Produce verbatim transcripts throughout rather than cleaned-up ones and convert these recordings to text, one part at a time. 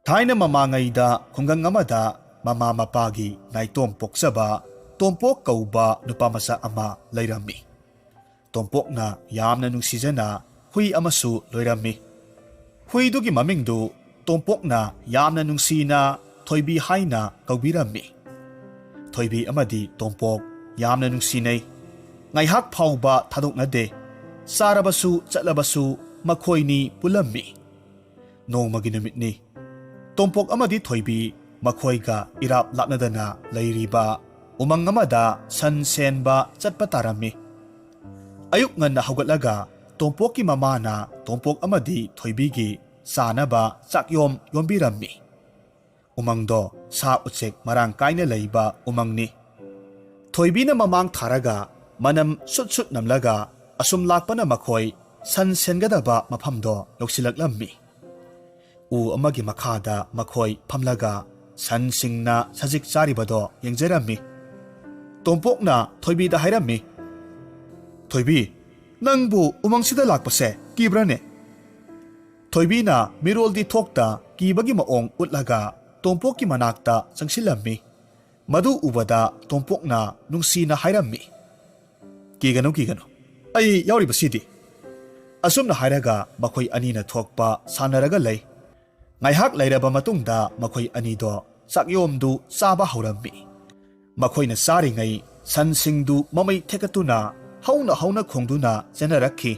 ꯊꯥꯏꯅ ꯃꯃꯥꯡꯉꯩꯗ ꯈꯨꯡꯒꯪ ꯑꯃꯗ ꯃꯃꯥ ꯃꯄꯥꯒꯤ ꯅꯥꯏꯇꯣꯝ ꯄꯣꯛꯆꯕ ꯇꯣꯝꯄꯣꯛ ꯀꯧꯕ ꯅꯨꯄꯥ ꯃꯆꯥ ꯑꯃ ꯂꯩꯔꯝꯃꯤ꯫ ꯇꯣꯝꯄꯣꯛꯅ ꯌꯥꯝꯅ ꯅꯨꯡꯁꯤꯖꯅ ꯍꯨꯏ ꯑꯃꯁꯨ ꯂꯣꯏꯔꯝꯃꯤ꯫ ꯍꯨꯏꯗꯨꯒꯤ ꯃꯃꯤꯡꯗꯨ ꯇꯣꯝꯄꯣꯛꯅ ꯌꯥꯝꯅ ꯅꯨꯡꯁꯤꯅ ꯊꯣꯏꯕꯤ ꯍꯥꯏꯅ ꯀꯧꯕꯤꯔꯝꯃꯤ꯫ ꯊꯣꯏꯕꯤ ꯑꯃꯗꯤ ꯇꯣꯝꯄꯣꯛ ꯌꯥꯝꯅ ꯅꯨꯡꯁꯤꯅꯩ꯫ ꯉꯥꯏꯍꯥꯛ ꯐꯥꯎꯕ ꯊꯥꯗꯣꯛꯅꯗꯦ꯫ ꯆꯥꯔꯕꯁꯨ ꯆꯠꯂꯕꯁꯨ ꯃꯈꯣꯏꯅꯤ ꯄꯨꯜꯂꯝꯃꯤ꯫ ꯅꯣꯡꯃꯒꯤ ꯅꯨꯃꯤꯠꯅꯤ꯫ ꯇꯣꯝꯄꯣꯛ ꯑꯃꯗꯤ ꯊꯣꯏꯕꯤ ꯃꯈꯣꯏꯒ ꯏꯔꯥꯞ ꯂꯥꯞꯅꯗꯅ ꯂꯩꯔꯤꯕ ꯎꯃꯪ ꯑꯃꯗ ꯁꯟ ꯁꯦꯟꯕ ꯆꯠꯄ ꯇꯥꯔꯝꯃꯤ꯫ ꯑꯌꯨꯛ ꯉꯟꯅ ꯍꯧꯒꯠꯂꯒ ꯇꯣꯝꯄꯣꯛꯀꯤ ꯃꯃꯥꯅ ꯇꯣꯝꯄꯣꯛ ꯑꯃꯗꯤ ꯊꯣꯏꯕꯤꯒꯤ ꯆꯥꯅꯕ ꯆꯥꯛꯌꯣꯝ ꯌꯣꯝꯕꯤꯔꯝꯃꯤ꯫ ꯎꯃꯪꯗꯣ ꯁꯥ ꯎꯆꯦꯛ ꯃꯔꯥꯡ ꯀꯥꯏꯅ ꯂꯩꯕ ꯎꯃꯪꯅꯤ꯫ ꯊꯣꯏꯕꯤꯅ ꯃꯃꯥꯡ ꯊꯥꯔꯒ ꯃꯅꯝ ꯁꯨꯠ ꯁꯨꯠ ꯅꯝꯂꯒ ꯑꯁꯨꯝ ꯂꯥꯛꯄꯅ ꯃꯈꯣꯏ ꯁꯟ ꯁꯦꯟꯒꯗꯕ ꯃꯐꯝꯗꯣ ꯌꯧꯁꯤꯜꯂꯛꯂꯝꯃꯤ꯫ ꯎ ꯑꯃꯒꯤ ꯃꯈꯥꯗ ꯃꯈꯣꯏ ꯐꯝꯂꯒ ꯁꯟꯁꯤꯡꯅ ꯁꯖꯤꯛ ꯆꯥꯔꯤꯕꯗꯣ ꯌꯦꯡꯖꯔꯝꯃꯤ꯫ ꯇꯣꯝꯄꯣꯛꯅ ꯊꯣꯏꯕꯤꯗ ꯍꯥꯏꯔꯝꯃꯤ, "ꯊꯣꯏꯕꯤ, ꯅꯪꯕꯨ ꯎꯃꯪꯁꯤꯗ ꯂꯥꯛꯄꯁꯦ ꯀꯤꯕ꯭ꯔꯅꯦ?" ꯊꯣꯏꯕꯤꯅ ꯃꯤꯔꯣꯜꯗꯤ ꯊꯣꯛꯇ ꯀꯤꯕꯒꯤ ꯃꯑꯣꯡ ꯎꯠꯂꯒ ꯇꯣꯝꯄꯣꯛꯀꯤ ꯃꯅꯥꯛꯇ ꯆꯪꯁꯤꯜꯂꯝꯃꯤ꯫ ꯃꯗꯨ ꯎꯕꯗ ꯇꯣꯝꯄꯣꯛꯅ ꯅꯨꯡꯁꯤꯅ ꯍꯥꯏꯔꯝꯃꯤ, "ꯀꯤꯒꯅꯨ, ꯀꯤꯒꯅꯨ, ꯑꯩ ꯌꯥꯎꯔꯤꯕꯁꯤꯗꯤ꯫" ꯑꯁꯨꯝꯅ ꯍꯥꯏꯔꯒ ꯃꯈꯣꯏ ꯑꯅꯤꯅ ꯊꯣꯛꯄ ꯁꯥꯟꯅꯔꯒ ꯂꯩ꯫ ꯉꯥꯏꯍꯥꯛ ꯂꯩꯔꯕ ꯃꯇꯨꯡꯗ ꯃꯈꯣꯏ ꯑꯅꯤꯗꯣ ꯆꯥꯛꯌꯣꯝꯗꯨ ꯆꯥꯕ ꯍꯧꯔꯝꯃꯤ꯫ ꯃꯈꯣꯏꯅ ꯆꯥꯔꯤꯉꯩ ꯁꯟꯁꯤꯡꯗꯨ ꯃꯃꯩ ꯊꯦꯛꯀꯠꯇꯨꯅ ꯍꯧꯅ ꯍꯧꯅ ꯈꯣꯡꯗꯨꯅ ꯆꯦꯟꯅꯔꯛꯈꯤ꯫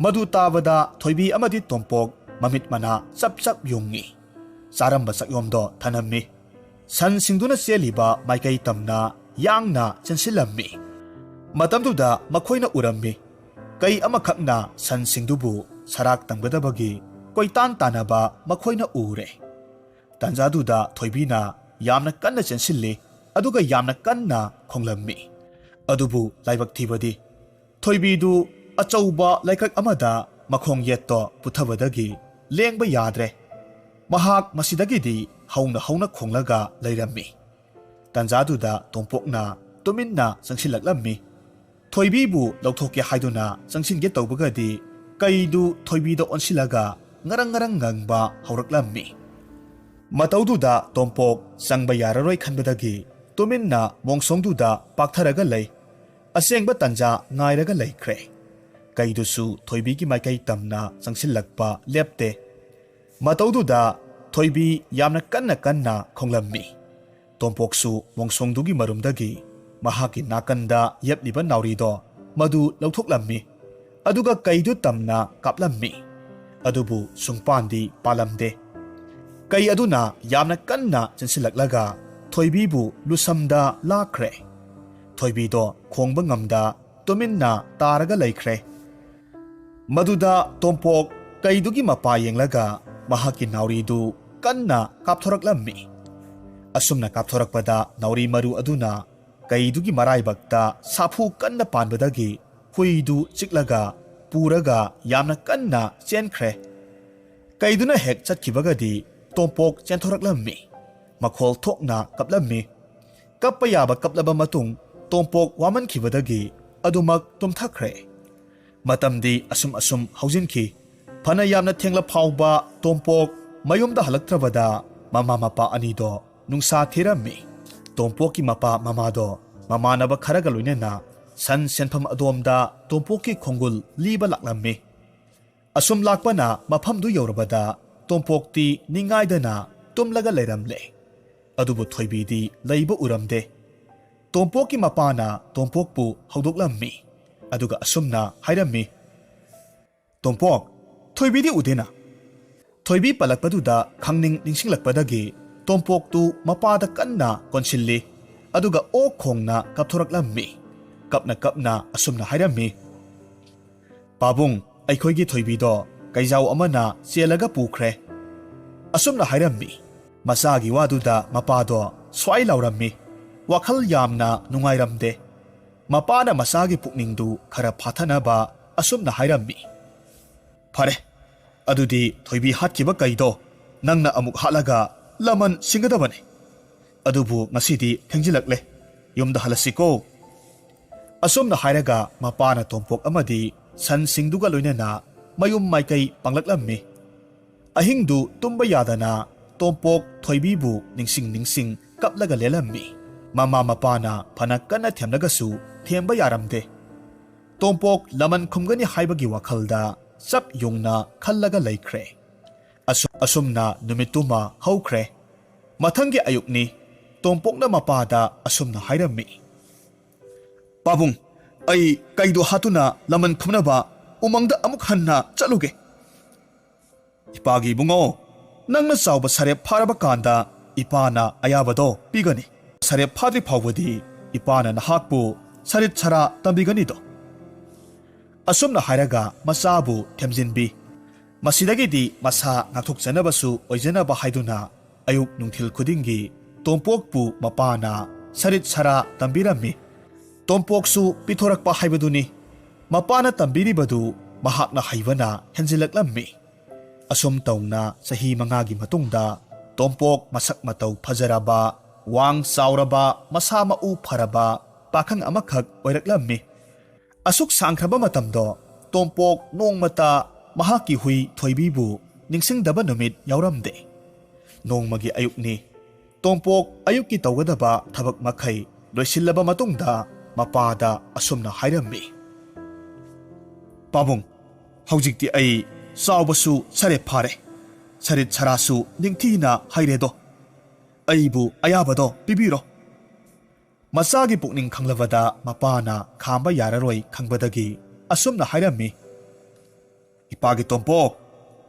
ꯃꯗꯨ ꯇꯥꯕꯗ ꯊꯣꯏꯕꯤ ꯑꯃꯗꯤ ꯇꯣꯝꯄꯣꯛ ꯃꯃꯤꯠ ꯃꯅꯥ ꯆꯞ ꯆꯞ ꯌꯨꯡꯉꯤ꯫ ꯆꯥꯔꯝꯕ ꯆꯥꯛꯌꯣꯝꯗꯣ ꯊꯅꯝꯃꯤ꯫ ꯁꯟꯁꯤꯡꯗꯨꯅ ꯆꯦꯜꯂꯤꯕ ꯃꯥꯏꯀꯩ ꯇꯝꯅ ꯌꯥꯡꯅ ꯆꯦꯟꯁꯤꯜꯂꯝꯃꯤ꯫ ꯃꯇꯝꯗꯨꯗ ꯃꯈꯣꯏꯅ ꯎꯔꯝꯃꯤ꯫ ꯀꯩ ꯑꯃꯈꯛꯅ ꯁꯟꯁꯤꯡꯗꯨꯕꯨ ꯁꯔꯥꯛ ꯇꯝꯒꯗꯕꯒꯤ ꯀꯣꯏꯇꯥꯟ ꯇꯥꯟꯅꯕ ꯃꯈꯣꯏꯅ ꯎꯔꯦ꯫ ꯇꯥꯟꯖꯥꯗꯨꯗ ꯊꯣꯏꯕꯤꯅ ꯌꯥꯝꯅ ꯀꯟꯅ ꯆꯦꯟꯁꯤꯜꯂꯤ, ꯑꯗꯨꯒ ꯌꯥꯝꯅ ꯀꯟꯅ ꯈꯣꯡꯂꯝꯃꯤ꯫ ꯑꯗꯨꯕꯨ ꯂꯥꯏꯕꯛ ꯊꯤꯕꯗꯤ, ꯊꯣꯏꯕꯤꯗꯨ ꯑꯆꯧꯕ ꯂꯩꯀ꯭ꯔꯛ ꯑꯃꯗ ꯃꯈꯣꯡ ꯌꯦꯠꯇꯣ ꯄꯨꯊꯕꯗꯒꯤ ꯂꯦꯡꯕ ꯌꯥꯗ꯭ꯔꯦ꯫ ꯃꯍꯥꯛ ꯃꯁꯤꯗꯒꯤꯗꯤ ꯍꯧꯅ ꯍꯧꯅ ꯈꯣꯡꯂꯒ ꯂꯩꯔꯝꯃꯤ꯫ ꯇꯥꯟꯖꯥꯗꯨꯗ ꯇꯣꯝꯄꯣꯛꯅ ꯇꯨꯃꯤꯟꯅ ꯆꯪꯁꯤꯜꯂꯛꯂꯝꯃꯤ꯫ ꯊꯣꯏꯕꯤꯕꯨ ꯂꯧꯊꯣꯛꯀꯦ ꯍꯥꯏꯗꯨꯅ ꯆꯪꯁꯤꯟꯒꯦ ꯇꯧꯕꯒꯗꯤ, ꯀꯩꯗꯨ ꯊꯣꯏꯕꯤꯗ ꯑꯣꯟꯁꯤꯜꯂꯒ ꯉꯔꯪ ꯉꯔꯪ ꯉꯪꯕ ꯍꯧꯔꯛꯂꯝꯃꯤ꯫ ꯃꯇꯧꯗꯨꯗ ꯇꯣꯝꯄꯣꯛ ꯆꯪꯕ ꯌꯥꯔꯔꯣꯏ ꯈꯟꯕꯗꯒꯤ ꯇꯨꯃꯤꯟꯅ ꯃꯣꯡꯁꯣꯡꯗꯨꯗ ꯄꯥꯛꯊꯔꯒ ꯂꯩ꯫ ꯑꯁꯦꯡꯕ ꯇꯟꯖꯥ ꯉꯥꯏꯔꯒ ꯂꯩꯈ꯭ꯔꯦ꯫ ꯀꯩꯗꯨꯁꯨ ꯊꯣꯏꯕꯤꯒꯤ ꯃꯥꯏꯀꯩ ꯇꯝꯅ ꯆꯪꯁꯤꯜꯂꯛꯄ ꯂꯦꯞꯇꯦ꯫ ꯃꯇꯧꯗꯨꯗ ꯊꯣꯏꯕꯤ ꯌꯥꯝꯅ ꯀꯟꯅ ꯀꯟꯅ ꯈꯣꯡꯂꯝꯃꯤ꯫ ꯇꯣꯝꯄꯣꯛꯁꯨ ꯃꯣꯡꯁꯣꯡꯗꯨꯒꯤ ꯃꯔꯨꯝꯗꯒꯤ ꯃꯍꯥꯛꯀꯤ ꯅꯥꯀꯟꯗ ꯌꯦꯞꯂꯤꯕ ꯅꯥꯎꯔꯤꯗꯣ ꯃꯗꯨ ꯂꯧꯊꯣꯛꯂꯝꯃꯤ꯫ ꯑꯗꯨꯒ ꯀꯩꯗꯨ ꯇꯝꯅ ꯀꯥꯞꯂꯝꯃꯤ꯫ ꯑꯗꯨꯕꯨ ꯁꯨꯡꯄꯥꯟꯗꯤ ꯄꯥꯜꯂꯝꯗꯦ꯫ ꯀꯩ ꯑꯗꯨꯅ ꯌꯥꯝꯅ ꯀꯟꯅ ꯆꯦꯟꯁꯤꯜꯂꯛꯂꯒ ꯊꯣꯏꯕꯤꯕꯨ ꯂꯨꯁꯝꯗ ꯂꯥꯛꯈ꯭ꯔꯦ꯫ ꯊꯣꯏꯕꯤꯗꯣ ꯈꯣꯡꯕ ꯉꯝꯗ ꯇꯨꯃꯤꯟꯅ ꯇꯥꯔꯒ ꯂꯩꯈ꯭ꯔꯦ꯫ ꯃꯗꯨꯗ ꯇꯣꯝꯄꯣꯛ ꯀꯩꯗꯨꯒꯤ ꯃꯄꯥ ꯌꯦꯡꯂꯒ ꯃꯍꯥꯛꯀꯤ ꯅꯥꯎꯔꯤꯗꯨ ꯀꯟꯅ ꯀꯥꯞꯊꯣꯔꯛꯂꯝꯃꯤ꯫ ꯑꯁꯨꯝꯅ ꯀꯥꯞꯊꯣꯔꯛꯄꯗ ꯅꯥꯎꯔꯤ ꯃꯔꯨ ꯑꯗꯨꯅ ꯀꯩꯗꯨꯒꯤ ꯃꯔꯥꯏꯕꯛꯇ ꯁꯥꯐꯨ ꯀꯟꯅ ꯄꯥꯟꯕꯗꯒꯤ ꯍꯨꯏꯗꯨ ꯆꯤꯛꯂꯒ ꯄꯨꯔꯒ ꯌꯥꯝꯅ ꯀꯟꯅ ꯆꯦꯟꯈ꯭ꯔꯦ꯫ ꯀꯩꯗꯨꯅ ꯍꯦꯛ ꯆꯠꯈꯤꯕꯒꯗꯤ ꯇꯣꯝꯄꯣꯛ ꯆꯦꯟꯊꯣꯔꯛꯂꯝꯃꯤ꯫ ꯃꯈꯣꯜ ꯊꯣꯛꯅ ꯀꯞꯂꯝꯃꯤ꯫ ꯀꯞꯄ ꯌꯥꯕ ꯀꯞꯂꯕ ꯃꯇꯨꯡ ꯇꯣꯝꯄꯣꯛ ꯋꯥꯃꯟꯈꯤꯕꯗꯒꯤ ꯑꯗꯨꯃꯛ ꯇꯨꯝꯊꯈ꯭ꯔꯦ꯫ ꯃꯇꯝꯗꯤ ꯑꯁꯨꯝ ꯑꯁꯨꯝ ꯍꯧꯖꯤꯟꯈꯤ꯫ ꯐꯅ ꯌꯥꯝꯅ ꯊꯦꯡꯂ ꯐꯥꯎꯕ ꯇꯣꯝꯄꯣꯛ ꯃꯌꯨꯝꯗ ꯍꯜꯂꯛꯇ꯭ꯔꯕꯗ ꯃꯃꯥ ꯃꯄꯥ ꯑꯅꯤꯗꯣ ꯅꯨꯡꯁꯥ ꯊꯤꯔꯝꯃꯤ꯫ ꯇꯣꯝꯄꯣꯛꯀꯤ ꯃꯄꯥ ꯃꯃꯥꯗꯣ ꯃꯃꯥꯟꯅꯕ ꯈꯔꯒ ꯂꯣꯏꯅꯅ ꯁꯟ ꯁꯦꯟꯐꯝ ꯑꯗꯣꯝꯗ ꯇꯣꯝꯄꯣꯛꯀꯤ ꯈꯣꯡꯒꯨꯜ ꯂꯤꯕ ꯂꯥꯛꯂꯝꯃꯤ꯫ ꯑꯁꯨꯝ ꯂꯥꯛꯄꯅ ꯃꯐꯝꯗꯨ ꯌꯧꯔꯕꯗ ꯇꯣꯝꯄꯣꯛꯇꯤ ꯅꯤꯡꯉꯥꯏꯗꯅ ꯇꯨꯝꯂꯒ ꯂꯩꯔꯝꯂꯦ꯫ ꯑꯗꯨꯕꯨ ꯊꯣꯏꯕꯤꯗꯤ ꯂꯩꯕ ꯎꯔꯝꯗꯦ꯫ ꯇꯣꯝꯄꯣꯛꯀꯤ ꯃꯄꯥꯅ ꯇꯣꯝꯄꯣꯛꯄꯨ ꯍꯧꯗꯣꯛꯂꯝꯃꯤ꯫ ꯑꯗꯨꯒ ꯑꯁꯨꯝꯅ ꯍꯥꯏꯔꯝꯃꯤ, "ꯇꯣꯝꯄꯣꯛ, ꯊꯣꯏꯕꯤꯗꯤ ꯎꯗꯦꯅ?" ꯊꯣꯏꯕꯤ ꯄꯜꯂꯛꯄꯗꯨꯗ ꯈꯪꯅꯤꯡ ꯅꯤꯡꯁꯤꯡꯂꯛꯄꯗꯒꯤ ꯇꯣꯝꯄꯣꯛꯇꯨ ꯃꯄꯥꯗ ꯀꯟꯅ ꯀꯣꯟꯁꯤꯜꯂꯤ꯫ ꯑꯗꯨꯒ ꯑꯣꯛ ꯈꯣꯡꯅ ꯀꯥꯞꯊꯣꯔꯛꯂꯝꯃꯤ꯫ ꯀꯞꯅ ꯀꯞꯅ ꯑꯁꯨꯝꯅ ꯍꯥꯏꯔꯝꯃꯤ, "ꯄꯥꯕꯨꯡ, ꯑꯩꯈꯣꯏꯒꯤ ꯊꯣꯏꯕꯤꯗꯣ ꯀꯩꯖꯥꯎ ꯑꯃꯅ ꯆꯦꯜꯂꯒ ꯄꯨꯈ꯭ꯔꯦ꯫" ꯑꯁꯨꯝꯅ ꯍꯥꯏꯔꯝꯃꯤ꯫ ꯃꯆꯥꯒꯤ ꯋꯥꯗꯨꯗ ꯃꯄꯥꯗꯣ ꯁ꯭ꯋꯥꯏ ꯂꯥꯎꯔꯝꯃꯤ꯫ ꯋꯥꯈꯜ ꯌꯥꯝꯅ ꯅꯨꯡꯉꯥꯏꯔꯝꯗꯦ꯫ ꯃꯄꯥꯅ ꯃꯆꯥꯒꯤ ꯄꯨꯛꯅꯤꯡꯗꯨ ꯈꯔ ꯐꯥꯊꯅꯕ ꯑꯁꯨꯝꯅ ꯍꯥꯏꯔꯝꯃꯤ, "ꯐꯔꯦ, ꯑꯗꯨꯗꯤ ꯊꯣꯏꯕꯤ ꯍꯥꯠꯈꯤꯕ ꯀꯩꯗꯣ ꯅꯪꯅ ꯑꯃꯨꯛ ꯍꯥꯠꯂꯒ ꯂꯃꯟ ꯁꯤꯡꯒꯗꯕꯅꯤ꯫ ꯑꯗꯨꯕꯨ ꯉꯁꯤꯗꯤ ꯊꯦꯡꯖꯤꯜꯂꯛꯂꯦ, ꯌꯨꯝꯗ ꯍꯜꯂꯁꯤꯀꯣ꯫" ꯑꯁꯨꯝꯅ ꯍꯥꯏꯔꯒ ꯃꯄꯥꯅ ꯇꯣꯝꯄꯣꯛ ꯑꯃꯗꯤ ꯁꯟꯁꯤꯡꯗꯨꯒ ꯂꯣꯏꯅꯅ ꯃꯌꯨꯝ ꯃꯥꯏꯀꯩ ꯄꯥꯡꯂꯛꯂꯝꯃꯤ꯫ ꯑꯍꯤꯡꯗꯨ ꯇꯨꯝꯕ ꯌꯥꯗꯅ ꯇꯣꯝꯄꯣꯛ ꯊꯣꯏꯕꯤꯕꯨ ꯅꯤꯡꯁꯤꯡ ꯅꯤꯡꯁꯤꯡ ꯀꯞꯂꯒ ꯂꯦꯜꯂꯝꯃꯤ꯫ ꯃꯃꯥ ꯃꯄꯥꯅ ꯐꯅ ꯀꯟꯅ ꯊꯦꯝꯂꯒꯁꯨ ꯊꯦꯝꯕ ꯌꯥꯔꯝꯗꯦ꯫ ꯇꯣꯝꯄꯣꯛ ꯂꯃꯟ ꯈꯨꯝꯒꯅꯤ ꯍꯥꯏꯕꯒꯤ ꯋꯥꯈꯜꯗ ꯆꯞ ꯌꯨꯡꯅ ꯈꯜꯂꯒ ꯂꯩꯈ꯭ꯔꯦ꯫ ꯑꯁꯨ-, ꯑꯁꯨꯝꯅ ꯅꯨꯃꯤꯠꯇꯨꯃ ꯍꯧꯈ꯭ꯔꯦ꯫ ꯃꯊꯪꯒꯤ ꯑꯌꯨꯛꯅꯤ꯫ ꯇꯣꯝꯄꯣꯛꯅ ꯃꯄꯥꯗ ꯑꯁꯨꯝꯅ ꯍꯥꯏꯔꯝꯃꯤ, "ꯄꯥꯕꯨꯡ, ꯑꯩ ꯀꯩꯗꯣ ꯍꯥꯠꯇꯨꯅ ꯂꯃꯟ ꯈꯨꯝꯅꯕ ꯎꯃꯪꯗ ꯑꯃꯨꯛ ꯍꯟꯅ ꯆꯠꯂꯨꯒꯦ꯫ ꯏꯄꯥꯒꯤ ꯏꯕꯨꯡꯉꯣ, ꯅꯪꯅ ꯆꯥꯎꯕ ꯁꯔꯦꯞ ꯐꯥꯔꯕ ꯀꯥꯟꯗ ꯏꯄꯥꯅ ꯑꯌꯥꯕꯗꯣ ꯄꯤꯒꯅꯤ꯫ ꯁꯔꯦꯞ ꯐꯥꯗ꯭ꯔꯤ ꯐꯥꯎꯕꯗꯤ ꯏꯄꯥꯅ ꯅꯍꯥꯛꯄꯨ ꯁꯔꯤꯠ ꯁꯔꯥ ꯇꯝꯕꯤꯒꯅꯤꯗꯣ"꯫ ꯑꯁꯨꯝꯅ ꯍꯥꯏꯔꯒ ꯃꯆꯥꯕꯨ ꯊꯦꯝꯖꯤꯟꯕꯤ꯫ ꯃꯁꯤꯗꯒꯤꯗꯤ ꯃꯁꯥ ꯉꯥꯛꯊꯣꯛꯆꯅꯕꯁꯨ ꯑꯣꯏꯖꯅꯕ ꯍꯥꯏꯗꯨꯅ ꯑꯌꯨꯛ ꯅꯨꯡꯊꯤꯜ ꯈꯨꯗꯤꯡꯒꯤ ꯇꯣꯝꯄꯣꯛꯄꯨ ꯃꯄꯥꯅ ꯁꯔꯤꯠ ꯁꯔꯥ ꯇꯝꯕꯤꯔꯝꯃꯤ꯫ ꯇꯣꯝꯄꯣꯛꯁꯨ ꯄꯤꯊꯣꯔꯛꯄ ꯍꯥꯏꯕꯗꯨꯅꯤ꯫ ꯃꯄꯥꯅ ꯇꯝꯕꯤꯔꯤꯕꯗꯨ ꯃꯍꯥꯛꯅ ꯍꯩꯕꯅ ꯍꯦꯟꯖꯤꯜꯂꯛꯂꯝꯃꯤ꯫ ꯑꯁꯨꯝ ꯇꯧꯅ ꯆꯍꯤ ꯃꯉꯥꯒꯤ ꯃꯇꯨꯡꯗ ꯇꯣꯝꯄꯣꯛ ꯃꯁꯛ ꯃꯇꯧ ꯐꯖꯔꯕ, ꯋꯥꯡ ꯆꯥꯎꯔꯕ, ꯃꯁꯥ ꯃꯎ ꯐꯔꯕ ꯄꯥꯈꯪ ꯑꯃꯈꯛ ꯑꯣꯏꯔꯛꯂꯝꯃꯤ꯫ ꯑꯁꯨꯛ ꯁꯥꯡꯈ꯭ꯔꯕ ꯃꯇꯝꯗꯣ ꯇꯣꯝꯄꯣꯛ ꯅꯣꯡꯃꯇ ꯃꯍꯥꯛꯀꯤ ꯍꯨꯏ ꯊꯣꯏꯕꯤꯕꯨ ꯅꯤꯡꯁꯤꯡꯗꯕ ꯅꯨꯃꯤꯠ ꯌꯥꯎꯔꯝꯗꯦ꯫ ꯅꯣꯡꯃꯒꯤ ꯑꯌꯨꯛꯅꯤ꯫ ꯇꯣꯝꯄꯣꯛ ꯑꯌꯨꯛꯀꯤ ꯇꯧꯒꯗꯕ ꯊꯕꯛ ꯃꯈꯩ ꯂꯣꯏꯁꯤꯜꯂꯕ ꯃꯇꯨꯡꯗ ꯃꯄꯥꯗ ꯑꯁꯨꯝꯅ ꯍꯥꯏꯔꯝꯃꯤ, "ꯄꯥꯕꯨꯡ, ꯍꯧꯖꯤꯛꯇꯤ ꯑꯩ ꯆꯥꯎꯕꯁꯨ ꯁꯔꯦꯞ ꯐꯥꯔꯦ, ꯁꯔꯤꯠ ꯁꯔꯥꯁꯨ ꯅꯤꯡꯊꯤꯅ ꯍꯩꯔꯦꯗꯣ꯫ ꯑꯩꯕꯨ ꯑꯌꯥꯕꯗꯣ ꯄꯤꯕꯤꯔꯣ"꯫ ꯃꯆꯥꯒꯤ ꯄꯨꯛꯅꯤꯡ ꯈꯪꯂꯕꯗ ꯃꯄꯥꯅ ꯈꯥꯝꯕ ꯌꯥꯔꯔꯣꯏ ꯈꯪꯕꯗꯒꯤ ꯑꯁꯨꯝꯅ ꯍꯥꯏꯔꯝꯃꯤ, "ꯏꯄꯥꯒꯤ ꯇꯣꯝꯄꯣꯛ,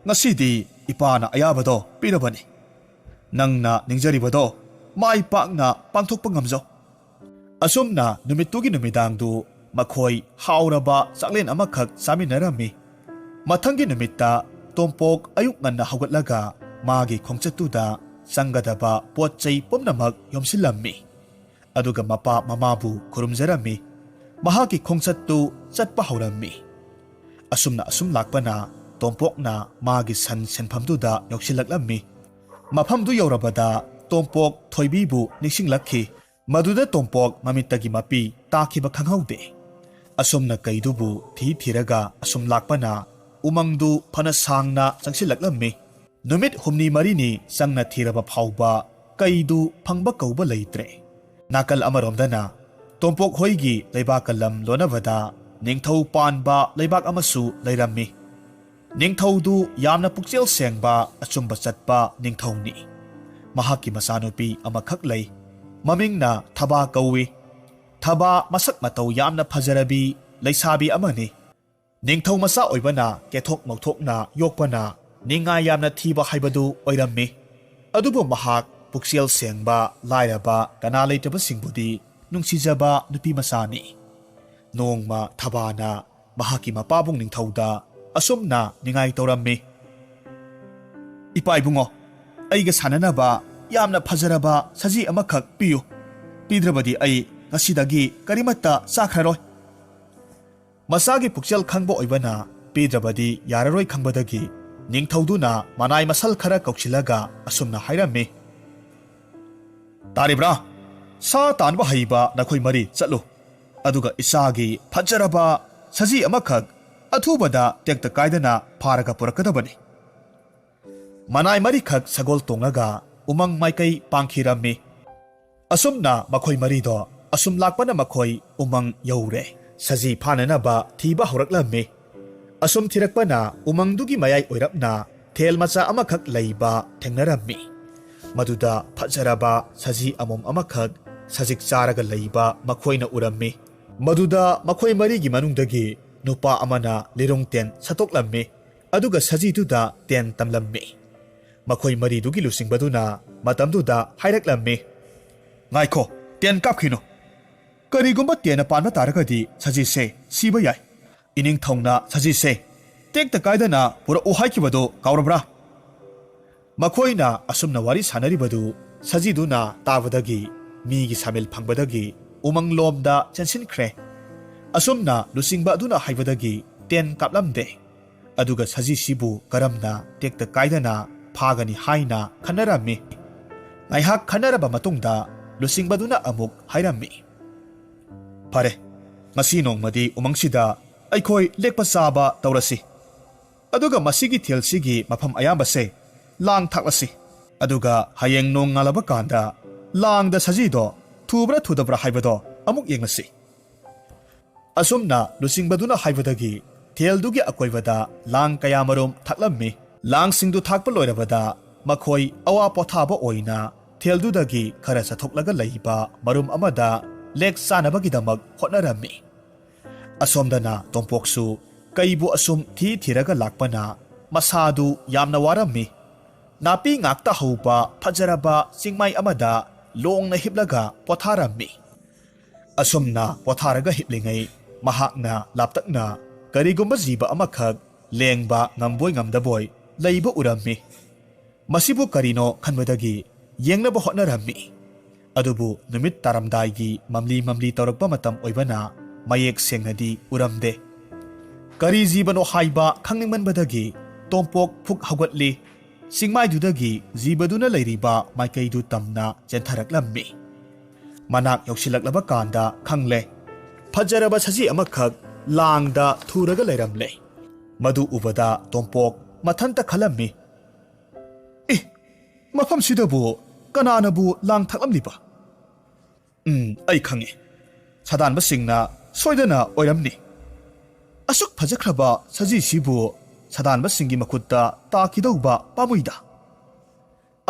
ꯉꯁꯤꯗꯤ ꯏꯄꯥꯅ ꯑꯌꯥꯕꯗꯣ ꯄꯤꯔꯕꯅꯤ꯫ ꯅꯪꯅ ꯅꯤꯡꯖꯔꯤꯕꯗꯣ ꯃꯥꯏ ꯄꯥꯛꯅ ꯄꯥꯡꯊꯣꯛꯄ ꯉꯝꯖꯧ"꯫ ꯑꯁꯨꯝꯅ ꯅꯨꯃꯤꯠꯇꯨꯒꯤ ꯅꯨꯃꯤꯗꯥꯡꯗꯨ ꯃꯈꯣꯏ ꯍꯥꯎꯔꯕ ꯆꯥꯛꯂꯦꯟ ꯑꯃꯈꯛ ꯆꯥꯃꯤꯟꯅꯔꯝꯃꯤ꯫ ꯃꯊꯪꯒꯤ ꯅꯨꯃꯤꯠꯇ ꯇꯣꯝꯄꯣꯛ ꯑꯌꯨꯛ ꯉꯟꯅ ꯍꯧꯒꯠꯂꯒ ꯃꯥꯒꯤ ꯈꯣꯡꯆꯠꯇꯨꯗ ꯆꯪꯒꯗꯕ ꯄꯣꯠ ꯆꯩ ꯄꯨꯝꯅꯃꯛ ꯌꯣꯝꯁꯤꯜꯂꯝꯃꯤ꯫ ꯑꯗꯨꯒ ꯃꯄꯥ ꯃꯃꯥꯕꯨ ꯈꯨꯔꯨꯝꯖꯔꯝꯃꯤ꯫ ꯃꯍꯥꯛꯀꯤ ꯈꯣꯡꯆꯠꯇꯨ ꯆꯠꯄ ꯍꯧꯔꯝꯃꯤ꯫ ꯑꯁꯨꯝꯅ ꯑꯁꯨꯝ ꯂꯥꯛꯄꯅ ꯇꯣꯝꯄꯣꯛꯅ ꯃꯥꯒꯤ ꯁꯟ ꯁꯦꯟꯐꯝꯗꯨꯗ ꯌꯧꯁꯤꯜꯂꯛꯂꯝꯃꯤ꯫ ꯃꯐꯝꯗꯨ ꯌꯧꯔꯕꯗ ꯇꯣꯝꯄꯣꯛ ꯊꯣꯏꯕꯤꯕꯨ ꯅꯤꯡꯁꯤꯡꯂꯛꯈꯤ꯫ ꯃꯗꯨꯗ ꯇꯣꯝꯄꯣꯛ ꯃꯃꯤꯠꯇꯒꯤ ꯃꯄꯤ ꯇꯥꯈꯤꯕ ꯈꯪꯍꯧꯗꯦ꯫ ꯑꯁꯨꯝꯅ ꯀꯩꯗꯨꯕꯨ ꯊꯤ ꯊꯤꯔꯒ ꯑꯁꯨꯝ ꯂꯥꯛꯄꯅ ꯎꯃꯪꯗꯨ ꯐꯅ ꯁꯥꯡꯅ ꯆꯪꯁꯤꯜꯂꯛꯂꯝꯃꯤ꯫ ꯅꯨꯃꯤꯠ ꯍꯨꯝꯅꯤ ꯃꯔꯤꯅꯤ ꯆꯪꯅ ꯊꯤꯔꯕ ꯐꯥꯎꯕ ꯀꯩꯗꯨ ꯐꯪꯕ ꯀꯧꯕ ꯂꯩꯇ꯭ꯔꯦ꯫ ꯅꯥꯀꯜ ꯑꯃꯔꯣꯝꯗꯅ ꯇꯣꯝꯄꯣꯛ ꯍꯣꯏꯒꯤ ꯂꯩꯕꯥꯛꯀ ꯂꯝ ꯂꯣꯟꯅꯕꯗ ꯅꯤꯡꯊꯧ ꯄꯥꯟꯕ ꯂꯩꯕꯥꯛ ꯑꯃꯁꯨ ꯂꯩꯔꯝꯃꯤ꯫ ꯅꯤꯡꯊꯧꯗꯨ ꯌꯥꯝꯅ ꯄꯨꯛꯆꯦꯜ ꯁꯦꯡꯕ, ꯑꯆꯨꯝꯕ ꯆꯠꯄ ꯅꯤꯡꯊꯧꯅꯤ꯫ ꯃꯍꯥꯛꯀꯤ ꯃꯆꯥꯅꯨꯄꯤ ꯑꯃꯈꯛ ꯂꯩ꯫ ꯃꯃꯤꯡꯅ ꯊꯕꯥ ꯀꯧꯏ꯫ ꯊꯕꯥ ꯃꯁꯛ ꯃꯇꯧ ꯌꯥꯝꯅ ꯐꯖꯔꯕꯤ ꯂꯩꯁꯥꯕꯤ ꯑꯃꯅꯤ꯫ ꯅꯤꯡꯊꯧ ꯃꯆꯥ ꯑꯣꯏꯕꯅ ꯀꯦꯊꯣꯛ ꯃꯧꯊꯣꯛꯅ ꯌꯣꯛꯄꯅ ꯅꯤꯡꯉꯥꯏ ꯌꯥꯝꯅ ꯊꯤꯕ ꯍꯥꯏꯕꯗꯨ ꯑꯣꯏꯔꯝꯃꯤ꯫ ꯑꯗꯨꯕꯨ ꯃꯍꯥꯛ ꯄꯨꯛꯆꯦꯜ ꯁꯦꯡꯕ, ꯂꯥꯏꯔꯕ, ꯀꯅꯥ ꯂꯩꯇꯕꯁꯤꯡꯕꯨꯗꯤ ꯅꯨꯡꯁꯤꯖꯕ ꯅꯨꯄꯤ ꯃꯆꯥꯅꯤ꯫ ꯅꯣꯡꯃ ꯊꯕꯥꯅ ꯃꯍꯥꯛꯀꯤ ꯃꯄꯥꯕꯨꯡ ꯅꯤꯡꯊꯧꯗ ꯑꯁꯨꯝꯅ ꯅꯤꯡꯉꯥꯏ ꯇꯧꯔꯝꯃꯤ, "ꯏꯄꯥ ꯏꯕꯨꯡꯉꯣ, ꯑꯩꯒ ꯁꯥꯟꯅꯅꯕ ꯌꯥꯝꯅ ꯐꯖꯔꯕ ꯁꯖꯤ ꯑꯃꯈꯛ ꯄꯤꯌꯨ꯫ ꯄꯤꯗ꯭ꯔꯕꯗꯤ ꯑꯩ ꯉꯁꯤꯗꯒꯤ ꯀꯔꯤꯃꯠꯇ ꯆꯥꯈ꯭ꯔꯔꯣꯏ꯫" ꯃꯆꯥꯒꯤ ꯄꯨꯛꯆꯦꯜ ꯈꯪꯕ ꯑꯣꯏꯕꯅ ꯄꯤꯗ꯭ꯔꯕꯗꯤ ꯌꯥꯔꯔꯣꯏ ꯈꯪꯕꯗꯒꯤ ꯅꯤꯡꯊꯧꯗꯨꯅ ꯃꯅꯥꯏ ꯃꯁꯜ ꯈꯔ ꯀꯧꯁꯤꯜꯂꯒ ꯑꯁꯨꯝꯅ ꯍꯥꯏꯔꯝꯃꯤ, "ꯇꯥꯔꯤꯕ꯭ꯔꯥ? ꯁꯥ ꯇꯥꯟꯕ ꯍꯩꯕ ꯅꯈꯣꯏ ꯃꯔꯤ ꯆꯠꯂꯨ꯫ ꯑꯗꯨꯒ ꯏꯆꯥꯒꯤ ꯐꯖꯔꯕ ꯁꯖꯤ ꯑꯃꯈꯛ ꯑꯊꯨꯕꯗ ꯇꯦꯛꯇ ꯀꯥꯏꯗꯅ ꯐꯥꯔꯒ ꯄꯨꯔꯛꯀꯗꯕꯅꯤ꯫" ꯃꯅꯥꯏ ꯃꯔꯤꯈꯛ ꯁꯒꯣꯜ ꯇꯣꯡꯂꯒ ꯎꯃꯪ ꯃꯥꯏꯀꯩ ꯄꯥꯡꯈꯤꯔꯝꯃꯤ꯫ ꯑꯁꯨꯝꯅ ꯃꯈꯣꯏ ꯃꯔꯤꯗꯣ ꯑꯁꯨꯝ ꯂꯥꯛꯄꯅ ꯃꯈꯣꯏ ꯎꯃꯪ ꯌꯧꯔꯦ꯫ ꯁꯖꯤ ꯐꯥꯅꯅꯕ ꯊꯤꯕ ꯍꯧꯔꯛꯂꯝꯃꯤ꯫ ꯑꯁꯨꯝ ꯊꯤꯔꯛꯄꯅ ꯎꯃꯪꯗꯨꯒꯤ ꯃꯌꯥꯏ ꯑꯣꯏꯔꯞꯅ ꯊꯦꯜ ꯃꯆꯥ ꯑꯃꯈꯛ ꯂꯩꯕ ꯊꯦꯡꯅꯔꯝꯃꯤ꯫ ꯃꯗꯨꯗ ꯐꯖꯔꯕ ꯁꯖꯤ ꯑꯃꯣꯝ ꯑꯃꯈꯛ ꯁꯖꯤꯛ ꯆꯥꯔꯒ ꯂꯩꯕ ꯃꯈꯣꯏꯅ ꯎꯔꯝꯃꯤ꯫ ꯃꯗꯨꯗ ꯃꯈꯣꯏ ꯃꯔꯤꯒꯤ ꯃꯅꯨꯡꯗꯒꯤ ꯅꯨꯄꯥ ꯑꯃꯅ ꯂꯤꯔꯨꯡ ꯇꯦꯟ ꯁꯠꯇꯣꯛꯂꯝꯃꯤ꯫ ꯑꯗꯨꯒ ꯁꯖꯤꯗꯨꯗ ꯇꯦꯟ ꯇꯝꯂꯝꯃꯤ꯫ ꯃꯈꯣꯏ ꯃꯔꯤꯗꯨꯒꯤ ꯂꯨꯆꯤꯡꯕꯗꯨꯅ ꯃꯇꯝꯗꯨꯗ ꯍꯥꯏꯔꯛꯂꯝꯃꯤ, "ꯉꯥꯏꯈꯣ, ꯇꯦꯟ ꯀꯥꯞꯈꯤꯅꯨ꯫ ꯀꯔꯤꯒꯨꯝꯕ ꯇꯦꯟꯅ ꯄꯥꯟꯕ ꯇꯥꯔꯒꯗꯤ ꯁꯖꯤꯁꯦ ꯁꯤꯕ ꯌꯥꯏ꯫ ꯏꯅꯤꯡꯊꯧꯅ ꯁꯖꯤꯁꯦ ꯇꯦꯛꯇ ꯀꯥꯏꯗꯅ ꯄꯨꯔꯛꯎ ꯍꯥꯏꯈꯤꯕꯗꯨ ꯀꯥꯎꯔꯕ꯭ꯔꯥ?" ꯃꯈꯣꯏꯅ ꯑꯁꯨꯝꯅ ꯋꯥꯔꯤ ꯁꯥꯟꯅꯔꯤꯕꯗꯨ ꯁꯖꯤꯗꯨꯅ ꯇꯥꯕꯗꯒꯤ ꯃꯤꯒꯤ ꯁꯥꯃꯤꯜ ꯐꯪꯕꯗꯒꯤ ꯎꯃꯪꯂꯣꯝꯗ ꯆꯦꯟꯁꯤꯟꯈ꯭ꯔꯦ꯫ ꯑꯁꯨꯝꯅ ꯂꯨꯆꯤꯡꯕ ꯑꯗꯨꯅ ꯍꯥꯏꯕꯗꯒꯤ ꯇꯦꯟ ꯀꯥꯞꯂꯝꯗꯦ꯫ ꯑꯗꯨꯒ ꯁꯖꯤꯁꯤꯕꯨ ꯀꯔꯝꯅ ꯇꯦꯛꯇ ꯀꯥꯏꯗꯅ ꯐꯥꯒꯅꯤ ꯍꯥꯏꯅ ꯈꯟꯅꯔꯝꯃꯤ꯫ ꯉꯥꯏꯍꯥꯛ ꯈꯟꯅꯔꯕ ꯃꯇꯨꯡꯗ ꯂꯨꯆꯤꯡꯕꯗꯨꯅ ꯑꯃꯨꯛ ꯍꯥꯏꯔꯝꯃꯤ, "ꯐꯔꯦ, ꯉꯁꯤ ꯅꯣꯡꯃꯗꯤ ꯎꯃꯪꯁꯤꯗ ꯑꯩꯈꯣꯏ ꯂꯦꯛꯄ ꯆꯥꯕ ꯇꯧꯔꯁꯤ꯫ ꯑꯗꯨꯒ ꯃꯁꯤꯒꯤ ꯊꯦꯜꯁꯤꯒꯤ ꯃꯐꯝ ꯑꯌꯥꯝꯕꯁꯦ ꯂꯥꯡ ꯊꯥꯛꯂꯁꯤ꯫ ꯑꯗꯨꯒ ꯍꯌꯦꯡ ꯅꯣꯡ ꯉꯥꯜꯂꯕ ꯀꯥꯟꯗ ꯂꯥꯡꯗ ꯁꯖꯤꯗꯣ ꯊꯨꯕ꯭ꯔꯥ ꯊꯨꯗꯕ꯭ꯔꯥ ꯍꯥꯏꯕꯗꯣ ꯑꯃꯨꯛ ꯌꯦꯡꯂꯁꯤ꯫ ꯑꯁꯨꯝꯅ ꯂꯨꯆꯤꯡꯕꯗꯨꯅ ꯍꯥꯏꯕꯗꯒꯤ ꯊꯦꯜꯗꯨꯒꯤ ꯑꯀꯣꯏꯕꯗ ꯂꯥꯡ ꯀꯌꯥꯃꯔꯨꯝ ꯊꯥꯛꯂꯝꯃꯤ꯫ ꯂꯥꯡꯁꯤꯡꯗꯨ ꯊꯥꯛꯄ ꯂꯣꯏꯔꯕꯗ ꯃꯈꯣꯏ ꯑꯋꯥ ꯄꯣꯊꯥꯕ ꯑꯣꯏꯅ ꯊꯦꯜꯗꯨꯗꯒꯤ ꯈꯔ ꯆꯠꯊꯣꯛꯂꯒ ꯂꯩꯕ ꯃꯔꯨꯝ ꯑꯃꯗ ꯂꯦꯛ ꯆꯥꯅꯕꯒꯤꯗꯃꯛ ꯍꯣꯠꯅꯔꯝꯃꯤ꯫ ꯑꯁꯣꯝꯗꯅ ꯇꯣꯝꯄꯣꯛꯁꯨ ꯀꯩꯕꯨ ꯑꯁꯨꯝ ꯊꯤ ꯊꯤꯔꯒ ꯂꯥꯛꯄꯅ ꯃꯁꯥꯗꯨ ꯌꯥꯝꯅ ꯋꯥꯔꯝꯃꯤ꯫ ꯅꯥꯄꯤ ꯉꯥꯛꯇ ꯍꯧꯕ ꯐꯖꯔꯕ ꯆꯤꯡꯃꯥꯏ ꯑꯃꯗ ꯂꯣꯡꯅ ꯍꯤꯞꯂꯒ ꯄꯣꯊꯥꯔꯝꯃꯤ꯫ ꯑꯁꯨꯝꯅ ꯄꯣꯊꯥꯔꯒ ꯍꯤꯞꯂꯤꯉꯩ ꯃꯍꯥꯛꯅ ꯂꯥꯞꯇꯛꯅ ꯀꯔꯤꯒꯨꯝꯕ ꯖꯤꯕ ꯑꯃꯈꯛ ꯂꯦꯡꯕ ꯉꯝꯕꯣꯏ ꯉꯝꯗꯕꯣꯏ ꯂꯩꯕ ꯎꯔꯝꯃꯤ꯫ ꯃꯁꯤꯕꯨ ꯀꯔꯤꯅꯣ ꯈꯟꯕꯗꯒꯤ ꯌꯦꯡꯅꯕ ꯍꯣꯠꯅꯔꯝꯃꯤ꯫ ꯑꯗꯨꯕꯨ ꯅꯨꯃꯤꯠ ꯇꯥꯔꯝꯗꯥꯏꯒꯤ ꯃꯝꯂꯤ ꯃꯝꯂꯤ ꯇꯧꯔꯛꯄ ꯃꯇꯝ ꯑꯣꯏꯕꯅ ꯃꯌꯦꯛ ꯁꯦꯡꯅꯗꯤ ꯎꯔꯝꯗꯦ꯫ ꯀꯔꯤ ꯖꯤꯕꯅꯣ ꯍꯥꯏꯕ ꯈꯪꯅꯤꯡꯃꯟꯕꯗꯒꯤ ꯇꯣꯝꯄꯣꯛ ꯐꯨꯛ ꯍꯧꯒꯠꯂꯤ꯫ ꯆꯤꯡꯃꯥꯏꯗꯨꯗꯒꯤ ꯖꯤꯕꯗꯨꯅ ꯂꯩꯔꯤꯕ ꯃꯥꯏꯀꯩꯗꯨ ꯇꯝꯅ ꯆꯦꯟꯊꯔꯛꯂꯝꯃꯤ꯫ ꯃꯅꯥꯛ ꯌꯧꯁꯤꯜꯂꯛꯂꯕ ꯀꯥꯟꯗ ꯈꯪꯂꯦ꯫ ꯐꯖꯔꯕ ꯁꯖꯤ ꯑꯃꯈꯛ ꯂꯥꯡꯗ ꯊꯨꯔꯒ ꯂꯩꯔꯝꯂꯦ꯫ ꯃꯗꯨ ꯎꯕꯗ ꯇꯣꯝꯄꯣꯛ ꯃꯊꯟꯇ ꯈꯜꯂꯝꯃꯤ, "ꯏ, ꯃꯐꯝꯁꯤꯗꯕꯨ ꯀꯅꯥꯅꯕꯨ ꯂꯥꯡ ꯊꯥꯛꯂꯝꯂꯤꯕ? ꯎꯝ, ꯑꯩ ꯈꯪꯉꯤ꯫ ꯁꯥꯗꯥꯟꯕꯁꯤꯡꯅ ꯁꯣꯏꯗꯅ ꯑꯣꯏꯔꯝꯅꯤ꯫ ꯑꯁꯨꯛ ꯐꯖꯈ꯭ꯔꯕ ꯁꯖꯤꯁꯤꯕꯨ ꯁꯥꯗꯥꯟꯕꯁꯤꯡꯒꯤ ꯃꯈꯨꯠꯇ ꯇꯥꯈꯤꯗꯧꯕ ꯄꯥꯝꯃꯨꯏꯗ"꯫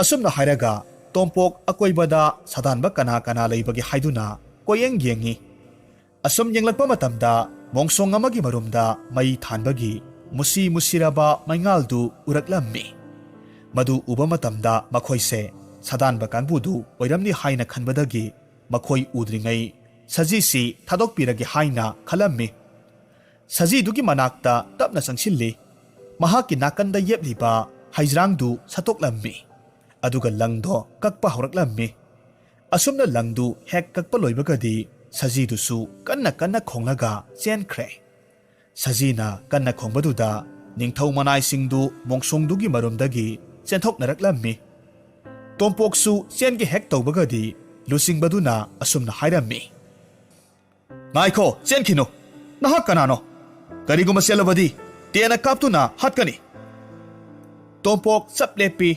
ꯑꯁꯨꯝꯅ ꯍꯥꯏꯔꯒ ꯇꯣꯝꯄꯣꯛ ꯑꯀꯣꯏꯕꯗ ꯁꯥꯗꯥꯟꯕ ꯀꯅꯥ ꯀꯅꯥ ꯂꯩꯕꯒꯦ ꯍꯥꯏꯗꯨꯅ ꯀꯣꯏꯌꯦꯡ ꯌꯦꯡꯉꯤ꯫ ꯑꯁꯨꯝ ꯌꯦꯡꯂꯛꯄ ꯃꯇꯝꯗ ꯃꯣꯡꯁꯣꯡ ꯑꯃꯒꯤ ꯃꯔꯨꯝꯗ ꯃꯩ ꯊꯥꯟꯕꯒꯤ ꯃꯨꯁꯤ ꯃꯨꯁꯤꯔꯕ ꯃꯩꯉꯥꯜꯗꯨ ꯎꯔꯛꯂꯝꯃꯤ꯫ ꯃꯗꯨ ꯎꯕ ꯃꯇꯝꯗ ꯃꯈꯣꯏꯁꯦ ꯁꯥꯗꯥꯟꯕ ꯀꯥꯡꯕꯨꯗꯨ ꯑꯣꯏꯔꯝꯅꯤ ꯍꯥꯏꯅ ꯈꯟꯕꯗꯒꯤ ꯃꯈꯣꯏ ꯎꯗ꯭ꯔꯤꯉꯩ ꯁꯖꯤꯁꯤ ꯊꯥꯗꯣꯛꯄꯤꯔꯒꯦ ꯍꯥꯏꯅ ꯈꯜꯂꯝꯃꯤ꯫ ꯁꯖꯤꯗꯨꯒꯤ ꯃꯅꯥꯛꯇ ꯇꯞꯅ ꯆꯪꯁꯤꯜꯂꯤ꯫ ꯃꯍꯥꯛꯀꯤ ꯅꯥꯀꯟꯗ ꯌꯦꯞꯂꯤꯕ ꯍꯩꯖ꯭ꯔꯥꯡꯗꯨ ꯁꯠꯇꯣꯛꯂꯝꯃꯤ꯫ ꯑꯗꯨꯒ ꯂꯪꯗꯣ ꯀꯛꯄ ꯍꯧꯔꯛꯂꯝꯃꯤ꯫ ꯑꯁꯨꯝꯅ ꯂꯪꯗꯨ ꯍꯦꯛ ꯀꯛꯄ ꯂꯣꯏꯕꯒꯗꯤ ꯁꯖꯤꯗꯨꯁꯨ ꯀꯟꯅ ꯀꯟꯅ ꯈꯣꯡꯂꯒ ꯆꯦꯟꯈ꯭ꯔꯦ꯫ ꯁꯖꯤꯅ ꯀꯟꯅ ꯈꯣꯡꯕꯗꯨꯗ ꯅꯤꯡꯊꯧ ꯃꯅꯥꯏꯁꯤꯡꯗꯨ ꯃꯣꯡꯁꯣꯡꯗꯨꯒꯤ ꯃꯔꯨꯝꯗꯒꯤ ꯆꯦꯟꯊꯣꯛꯅꯔꯛꯂꯝꯃꯤ꯫ ꯇꯣꯝꯄꯣꯛꯁꯨ ꯆꯦꯟꯒꯦ ꯍꯦꯛ ꯇꯧꯕꯒꯗꯤ ꯂꯨꯆꯤꯡꯕꯗꯨꯅ ꯑꯁꯨꯝꯅ ꯍꯥꯏꯔꯝꯃꯤ, "ꯉꯥꯏꯈꯣ, ꯆꯦꯟꯈꯤꯅꯨ꯫ ꯅꯍꯥꯛ ꯀꯅꯥꯅꯣ? ꯀꯔꯤꯒꯨꯝꯕ ꯆꯦꯜꯂꯕꯗꯤ ꯇꯦꯟꯅ ꯀꯥꯞꯇꯨꯅ ꯍꯥꯠꯀꯅꯤ"꯫ ꯇꯣꯝꯄꯣꯛ ꯆꯞ ꯂꯦꯞꯄꯤ꯫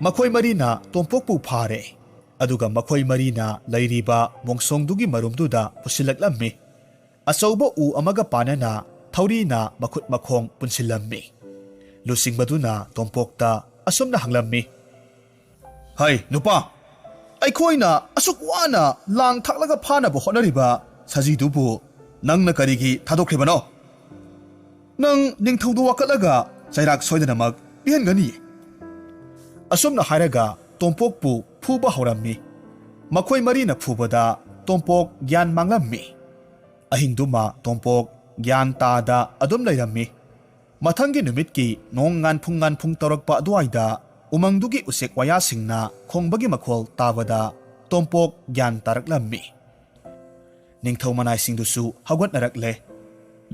ꯃꯈꯣꯏ ꯃꯔꯤꯅ ꯇꯣꯝꯄꯣꯛꯄꯨ ꯐꯥꯔꯦ꯫ ꯑꯗꯨꯒ ꯃꯈꯣꯏ ꯃꯔꯤꯅ ꯂꯩꯔꯤꯕ ꯃꯣꯡꯁꯣꯡꯗꯨꯒꯤ ꯃꯔꯨꯝꯗꯨꯗ ꯄꯨꯁꯤꯜꯂꯛꯂꯝꯃꯤ꯫ ꯑꯆꯧꯕ ꯎ ꯑꯃꯒ ꯄꯥꯟꯅꯅ ꯊꯧꯔꯤꯅ ꯃꯈꯨꯠ ꯃꯈꯣꯡ ꯄꯨꯟꯁꯤꯜꯂꯝꯃꯤ꯫ ꯂꯨꯆꯤꯡꯕꯗꯨꯅ ꯇꯣꯝꯄꯣꯛꯇ ꯑꯁꯨꯝꯅ ꯍꯪꯂꯝꯃꯤ, "ꯍꯩ ꯅꯨꯄꯥ, ꯑꯩꯈꯣꯏꯅ ꯑꯁꯨꯛ ꯋꯥꯅ ꯂꯥꯡ ꯊꯥꯛꯂꯒ ꯐꯥꯅꯕ ꯍꯣꯠꯅꯔꯤꯕ ꯁꯖꯤꯗꯨꯕꯨ ꯅꯪꯅ ꯀꯔꯤꯒꯤ ꯊꯥꯗꯣꯛꯈ꯭ꯔꯤꯕꯅꯣ? ꯅꯪ ꯅꯤꯡꯊꯧꯗꯨ ꯋꯥꯀꯠꯂꯒ ꯆꯩꯔꯥꯛ ꯁꯣꯏꯗꯅꯃꯛ ꯄꯤꯍꯟꯒꯅꯤ꯫" ꯑꯁꯨꯝꯅ ꯍꯥꯏꯔꯒ ꯇꯣꯝꯄꯣꯛꯄꯨ ꯐꯨꯕ ꯍꯧꯔꯝꯃꯤ꯫ ꯃꯈꯣꯏ ꯃꯔꯤꯅ ꯐꯨꯕꯗ ꯇꯣꯝꯄꯣꯛ ꯒ꯭ꯌꯥꯟ ꯃꯥꯡꯂꯝꯃꯤ꯫ ꯑꯍꯤꯡꯗꯨꯃ ꯇꯣꯝꯄꯣꯛ ꯒ꯭ꯌꯥꯟ ꯇꯥꯗ ꯑꯗꯨꯝ ꯂꯩꯔꯝꯃꯤ꯫ ꯃꯊꯪꯒꯤ ꯅꯨꯃꯤꯠꯀꯤ ꯅꯣꯡ ꯉꯥꯟꯐꯨꯡ ꯉꯥꯟꯐꯨꯡ ꯇꯧꯔꯛꯄ ꯑꯗꯨꯋꯥꯏꯗ ꯎꯃꯪꯗꯨꯒꯤ ꯎꯆꯦꯛ ꯋꯥꯌꯥꯁꯤꯡꯅ ꯈꯣꯡꯕꯒꯤ ꯃꯈꯣꯜ ꯇꯥꯕꯗ ꯇꯣꯝꯄꯣꯛ ꯒ꯭ꯌꯥꯟ ꯇꯥꯔꯛꯂꯝꯃꯤ꯫ ꯅꯤꯡꯊꯧ ꯃꯅꯥꯏꯁꯤꯡꯗꯨꯁꯨ ꯍꯧꯒꯠꯅꯔꯛꯂꯦ꯫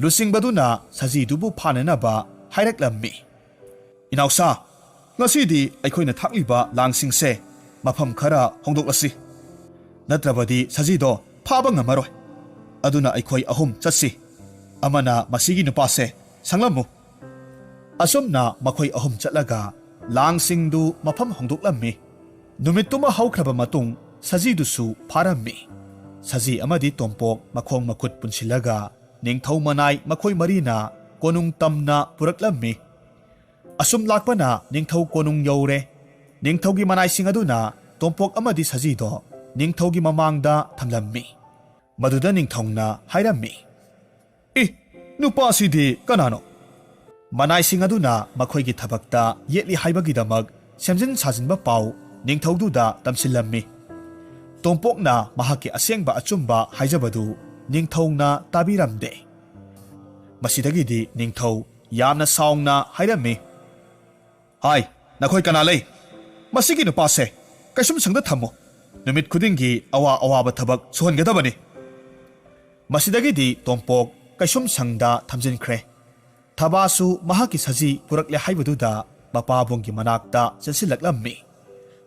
ꯂꯨꯆꯤꯡꯕꯗꯨꯅ ꯁꯖꯤꯗꯨꯕꯨ ꯐꯥꯅꯅꯕ ꯍꯥꯏꯔꯛꯂꯝꯃꯤ꯫ "ꯏꯅꯥꯎꯁꯥ, ꯉꯁꯤꯗꯤ ꯑꯩꯈꯣꯏꯅ ꯊꯥꯛꯂꯤꯕ ꯂꯥꯡꯁꯤꯡꯁꯦ ꯃꯐꯝ ꯈꯔ ꯍꯣꯡꯗꯣꯛꯂꯁꯤ꯫ ꯅꯠꯇ꯭ꯔꯕꯗꯤ ꯁꯖꯤꯗꯣ ꯐꯥꯕ ꯉꯝꯃꯔꯣꯏ꯫ ꯑꯗꯨꯅ ꯑꯩꯈꯣꯏ ꯑꯍꯨꯝ ꯆꯠꯁꯤ꯫ ꯑꯃꯅ ꯃꯁꯤꯒꯤ ꯅꯨꯄꯥꯁꯦ ꯁꯪꯂꯝꯃꯨ꯫" ꯑꯁꯨꯝꯅ ꯃꯈꯣꯏ ꯑꯍꯨꯝ ꯆꯠꯂꯒ ꯂꯥꯡꯁꯤꯡꯗꯨ ꯃꯐꯝ ꯍꯣꯡꯗꯣꯛꯂꯝꯃꯤ꯫ ꯅꯨꯃꯤꯠꯇꯨꯃ ꯍꯧꯈ꯭ꯔꯕ ꯃꯇꯨꯡ ꯁꯖꯤꯗꯨꯁꯨ ꯐꯥꯔꯝꯃꯤ꯫ ꯁꯖꯤ ꯑꯃꯗꯤ ꯇꯣꯝꯄꯣꯛ ꯃꯈꯣꯡ ꯃꯈꯨꯠ ꯄꯨꯟꯁꯤꯜꯂꯒ ꯅꯤꯡꯊꯧ ꯃꯅꯥꯏ ꯃꯈꯣꯏ ꯃꯔꯤꯅ ꯀꯣꯅꯨꯡ ꯇꯝꯅ ꯄꯨꯔꯛꯂꯝꯃꯤ꯫ ꯑꯁꯨꯝ ꯂꯥꯛꯄꯅ ꯅꯤꯡꯊꯧ ꯀꯣꯅꯨꯡ ꯌꯧꯔꯦ꯫ ꯅꯤꯡꯊꯧꯒꯤ ꯃꯅꯥꯏꯁꯤꯡ ꯑꯗꯨꯅ ꯇꯣꯝꯄꯣꯛ ꯑꯃꯗꯤ ꯁꯖꯤꯗꯣ ꯅꯤꯡꯊꯧꯒꯤ ꯃꯃꯥꯡꯗ ꯊꯝꯂꯝꯃꯤ꯫ ꯃꯗꯨꯗ ꯅꯤꯡꯊꯧꯅ ꯍꯥꯏꯔꯝꯃꯤ, "ꯏ, ꯅꯨꯄꯥꯁꯤꯗꯤ ꯀꯅꯥꯅꯣ?" ꯃꯅꯥꯏꯁꯤꯡ ꯑꯗꯨꯅ ꯃꯈꯣꯏꯒꯤ ꯊꯕꯛꯇ ꯌꯦꯠꯂꯤ ꯍꯥꯏꯕꯒꯤꯗꯃꯛ ꯁꯦꯝꯖꯤꯟ ꯁꯥꯖꯤꯟꯕ ꯄꯥꯎ ꯅꯤꯡꯊꯧꯗꯨꯗ ꯇꯝꯁꯤꯜꯂꯝꯃꯤ꯫ ꯇꯣꯝꯄꯣꯛꯅ ꯃꯍꯥꯛꯀꯤ ꯑꯁꯦꯡꯕ ꯑꯆꯨꯝꯕ ꯍꯥꯏꯖꯕꯗꯨ ꯅꯤꯡꯊꯧꯅ ꯇꯥꯕꯤꯔꯝꯗꯦ꯫ ꯃꯁꯤꯗꯒꯤꯗꯤ ꯅꯤꯡꯊꯧ ꯌꯥꯝꯅ ꯁꯥꯎꯅ ꯍꯥꯏꯔꯝꯃꯤ, "ꯍꯥꯏ, ꯅꯈꯣꯏ ꯀꯅꯥ ꯂꯩ? ꯃꯁꯤꯒꯤ ꯅꯨꯄꯥꯁꯦ ꯀꯩꯁꯨꯝ ꯁꯪꯗ ꯊꯝꯃꯨ꯫ ꯅꯨꯃꯤꯠ ꯈꯨꯗꯤꯡꯒꯤ ꯑꯋꯥ ꯑꯋꯥꯕ ꯊꯕꯛ ꯁꯨꯍꯟꯒꯗꯕꯅꯤ꯫" ꯃꯁꯤꯗꯒꯤꯗꯤ ꯇꯣꯝꯄꯣꯛ ꯀꯩꯁꯨꯝ ꯁꯪꯗ ꯊꯝꯖꯤꯟꯈ꯭ꯔꯦ꯫ ꯊꯕꯥꯁꯨ ꯃꯍꯥꯛꯀꯤ ꯁꯖꯤ ꯄꯨꯔꯛꯂꯦ ꯍꯥꯏꯕꯗꯨꯗ ꯃꯄꯥꯕꯨꯡꯒꯤ ꯃꯅꯥꯛꯇ ꯆꯦꯟꯁꯤꯜꯂꯛꯂꯝꯃꯤ꯫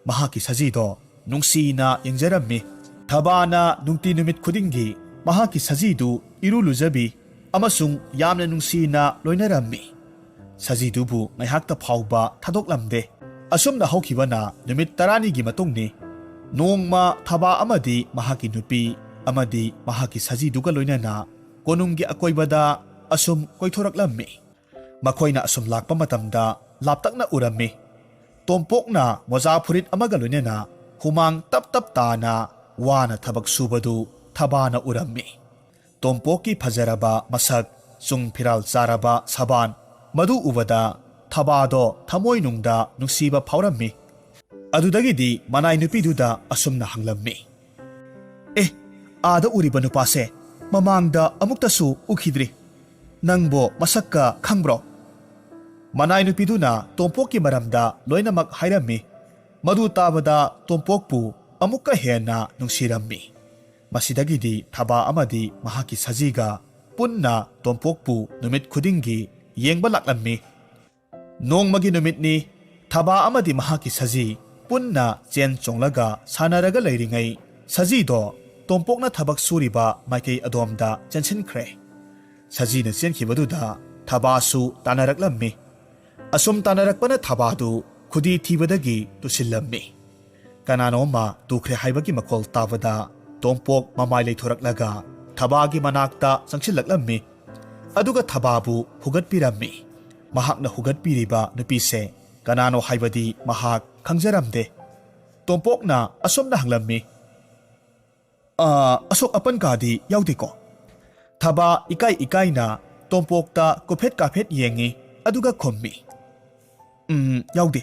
ꯃꯍꯥꯛꯀꯤ ꯁꯖꯤꯗꯣ ꯅꯨꯡꯁꯤꯅ ꯌꯦꯡꯖꯔꯝꯃꯤ꯫ ꯊꯕꯥꯅ ꯅꯨꯡꯇꯤ ꯅꯨꯃꯤꯠ ꯈꯨꯗꯤꯡꯒꯤ ꯃꯍꯥꯛꯀꯤ ꯁꯖꯤꯗꯨ ꯏꯔꯨ ꯂꯨꯖꯕꯤ ꯑꯃꯁꯨꯡ ꯌꯥꯝꯅ ꯅꯨꯡꯁꯤꯅ ꯂꯣꯏꯅꯔꯝꯃꯤ꯫ ꯁꯖꯤꯗꯨꯕꯨ ꯉꯥꯏꯍꯥꯛꯇ ꯐꯥꯎꯕ ꯊꯥꯗꯣꯛꯂꯝꯗꯦ꯫ ꯑꯁꯨꯝꯅ ꯍꯧꯈꯤꯕꯅ ꯅꯨꯃꯤꯠ ꯇꯔꯥꯅꯤꯒꯤ ꯃꯇꯨꯡꯅꯤ꯫ ꯅꯣꯡꯃ ꯊꯕꯥ ꯑꯃꯗꯤ ꯃꯍꯥꯛꯀꯤ ꯅꯨꯄꯤ ꯑꯃꯗꯤ ꯃꯍꯥꯛꯀꯤ ꯁꯖꯤꯗꯨꯒ ꯂꯣꯏꯅꯅ ꯀꯣꯅꯨꯡꯒꯤ ꯑꯀꯣꯏꯕꯗ ꯑꯁꯨꯝ ꯀꯣꯏꯊꯣꯔꯛꯂꯝꯃꯤ꯫ ꯃꯈꯣꯏꯅ ꯑꯁꯨꯝ ꯂꯥꯛꯄ ꯃꯇꯝꯗ ꯂꯥꯞꯇꯛꯅ ꯎꯔꯝꯃꯤ꯫ ꯇꯣꯝꯄꯣꯛꯅ ꯃꯣꯖꯥ ꯐꯨꯔꯤꯠ ꯑꯃꯒ ꯂꯣꯏꯅꯅ ꯍꯨꯃꯥꯡ ꯇꯞ ꯇꯞ ꯇꯥꯅ ꯋꯥꯅ ꯊꯕꯛ ꯁꯨꯕꯗꯨ ꯊꯕꯥꯅ ꯎꯔꯝꯃꯤ꯫ ꯇꯣꯝꯄꯣꯛꯀꯤ ꯐꯖꯔꯕ ꯃꯁꯛ, ꯆꯨꯡ ꯐꯤꯔꯥꯜ ꯆꯥꯔꯕ ꯁꯕꯥꯟ, ꯃꯗꯨ ꯎꯕꯗ ꯊꯕꯥꯗꯣ ꯊꯃꯣꯏꯅꯨꯡꯗ ꯅꯨꯡꯁꯤꯕ ꯐꯥꯎꯔꯝꯃꯤ꯫ ꯑꯗꯨꯗꯒꯤꯗꯤ ꯃꯅꯥꯏ ꯅꯨꯄꯤꯗꯨꯗ ꯑꯁꯨꯝꯅ ꯍꯪꯂꯝꯃꯤ, "ꯑꯦ, ꯑꯥꯗ ꯎꯔꯤꯕ ꯅꯨꯄꯥꯁꯦ ꯃꯃꯥꯡꯗ ꯑꯃꯨꯛꯇꯁꯨ ꯎꯈꯤꯗ꯭ꯔꯤ꯫ ꯅꯪꯕꯨ ꯃꯁꯛꯀ ꯈꯪꯕ꯭ꯔꯣ?" ꯃꯅꯥꯏ ꯅꯨꯄꯤꯗꯨꯅ ꯇꯣꯝꯄꯣꯛꯀꯤ ꯃꯔꯝꯗ ꯂꯣꯏꯅꯃꯛ ꯍꯥꯏꯔꯝꯃꯤ꯫ ꯃꯗꯨ ꯇꯥꯕꯗ ꯇꯣꯝꯄꯣꯛꯄꯨ ꯑꯃꯨꯛꯀ ꯍꯦꯟꯅ ꯅꯨꯡꯁꯤꯔꯝꯃꯤ꯫ ꯃꯁꯤꯗꯒꯤꯗꯤ ꯊꯕꯥ ꯑꯃꯗꯤ ꯃꯍꯥꯛꯀꯤ ꯁꯖꯤꯒ ꯄꯨꯟꯅ ꯇꯣꯝꯄꯣꯛꯄꯨ ꯅꯨꯃꯤꯠ ꯈꯨꯗꯤꯡꯒꯤ ꯌꯦꯡꯕ ꯂꯥꯛꯂꯝꯃꯤ꯫ ꯅꯣꯡꯃꯒꯤ ꯅꯨꯃꯤꯠꯅꯤ꯫ ꯊꯕꯥ ꯑꯃꯗꯤ ꯃꯍꯥꯛꯀꯤ ꯁꯖꯤ ꯄꯨꯟꯅ ꯆꯦꯟ ꯆꯣꯡꯂꯒ ꯁꯥꯟꯅꯔꯒ ꯂꯩꯔꯤꯉꯩ, ꯁꯖꯤꯗꯣ ꯇꯣꯝꯄꯣꯛꯅ ꯊꯕꯛ ꯁꯨꯔꯤꯕ ꯃꯥꯏꯀꯩ ꯑꯗꯣꯝꯗ ꯆꯦꯟꯁꯤꯟꯈ꯭ꯔꯦ꯫ ꯁꯖꯤꯅ ꯆꯦꯟꯈꯤꯕꯗꯨꯗ ꯊꯕꯥꯁꯨ ꯇꯥꯟꯅꯔꯛꯂꯝꯃꯤ꯫ ꯑꯁꯨꯝ ꯇꯥꯟꯅꯔꯛꯄꯅ ꯊꯕꯥꯗꯨ ꯈꯨꯗꯤ ꯊꯤꯕꯗꯒꯤ ꯇꯨꯁꯤꯜꯂꯝꯃꯤ꯫ ꯀꯅꯥꯅꯣꯝꯃ ꯇꯨꯈ꯭ꯔꯦ ꯍꯥꯏꯕꯒꯤ ꯃꯈꯣꯜ ꯇꯥꯕꯗ ꯇꯣꯝꯄꯣꯛ ꯃꯃꯥꯏ ꯂꯩꯊꯣꯔꯛꯂꯒ ꯊꯕꯥꯒꯤ ꯃꯅꯥꯛꯇ ꯆꯪꯁꯤꯜꯂꯛꯂꯝꯃꯤ꯫ ꯑꯗꯨꯒ ꯊꯕꯥꯕꯨ ꯍꯨꯒꯠꯄꯤꯔꯝꯃꯤ꯫ ꯃꯍꯥꯛꯅ ꯍꯨꯒꯠꯄꯤꯔꯤꯕ ꯅꯨꯄꯤꯁꯦ ꯀꯅꯥꯅꯣ ꯍꯥꯏꯕꯗꯤ ꯃꯍꯥꯛ ꯈꯪꯖꯔꯝꯗꯦ꯫ ꯇꯣꯝꯄꯣꯛꯅ ꯑꯁꯨꯝꯅ ꯍꯪꯂꯝꯃꯤ, "ꯑ, ꯑꯁꯣꯛ ꯑꯄꯟ ꯀꯥꯗꯤ ꯌꯥꯎꯗꯦꯀꯣ?" ꯊꯕꯥ ꯏꯀꯥꯏ ꯏꯀꯥꯏꯅ ꯇꯣꯝꯄꯣꯛꯇ ꯀꯨꯐꯦꯠ ꯀꯥꯐꯦꯠ ꯌꯦꯡꯉꯤ, ꯑꯗꯨꯒ ꯈꯨꯝꯃꯤ, "ꯎꯝ, ꯌꯥꯎꯗꯦ"꯫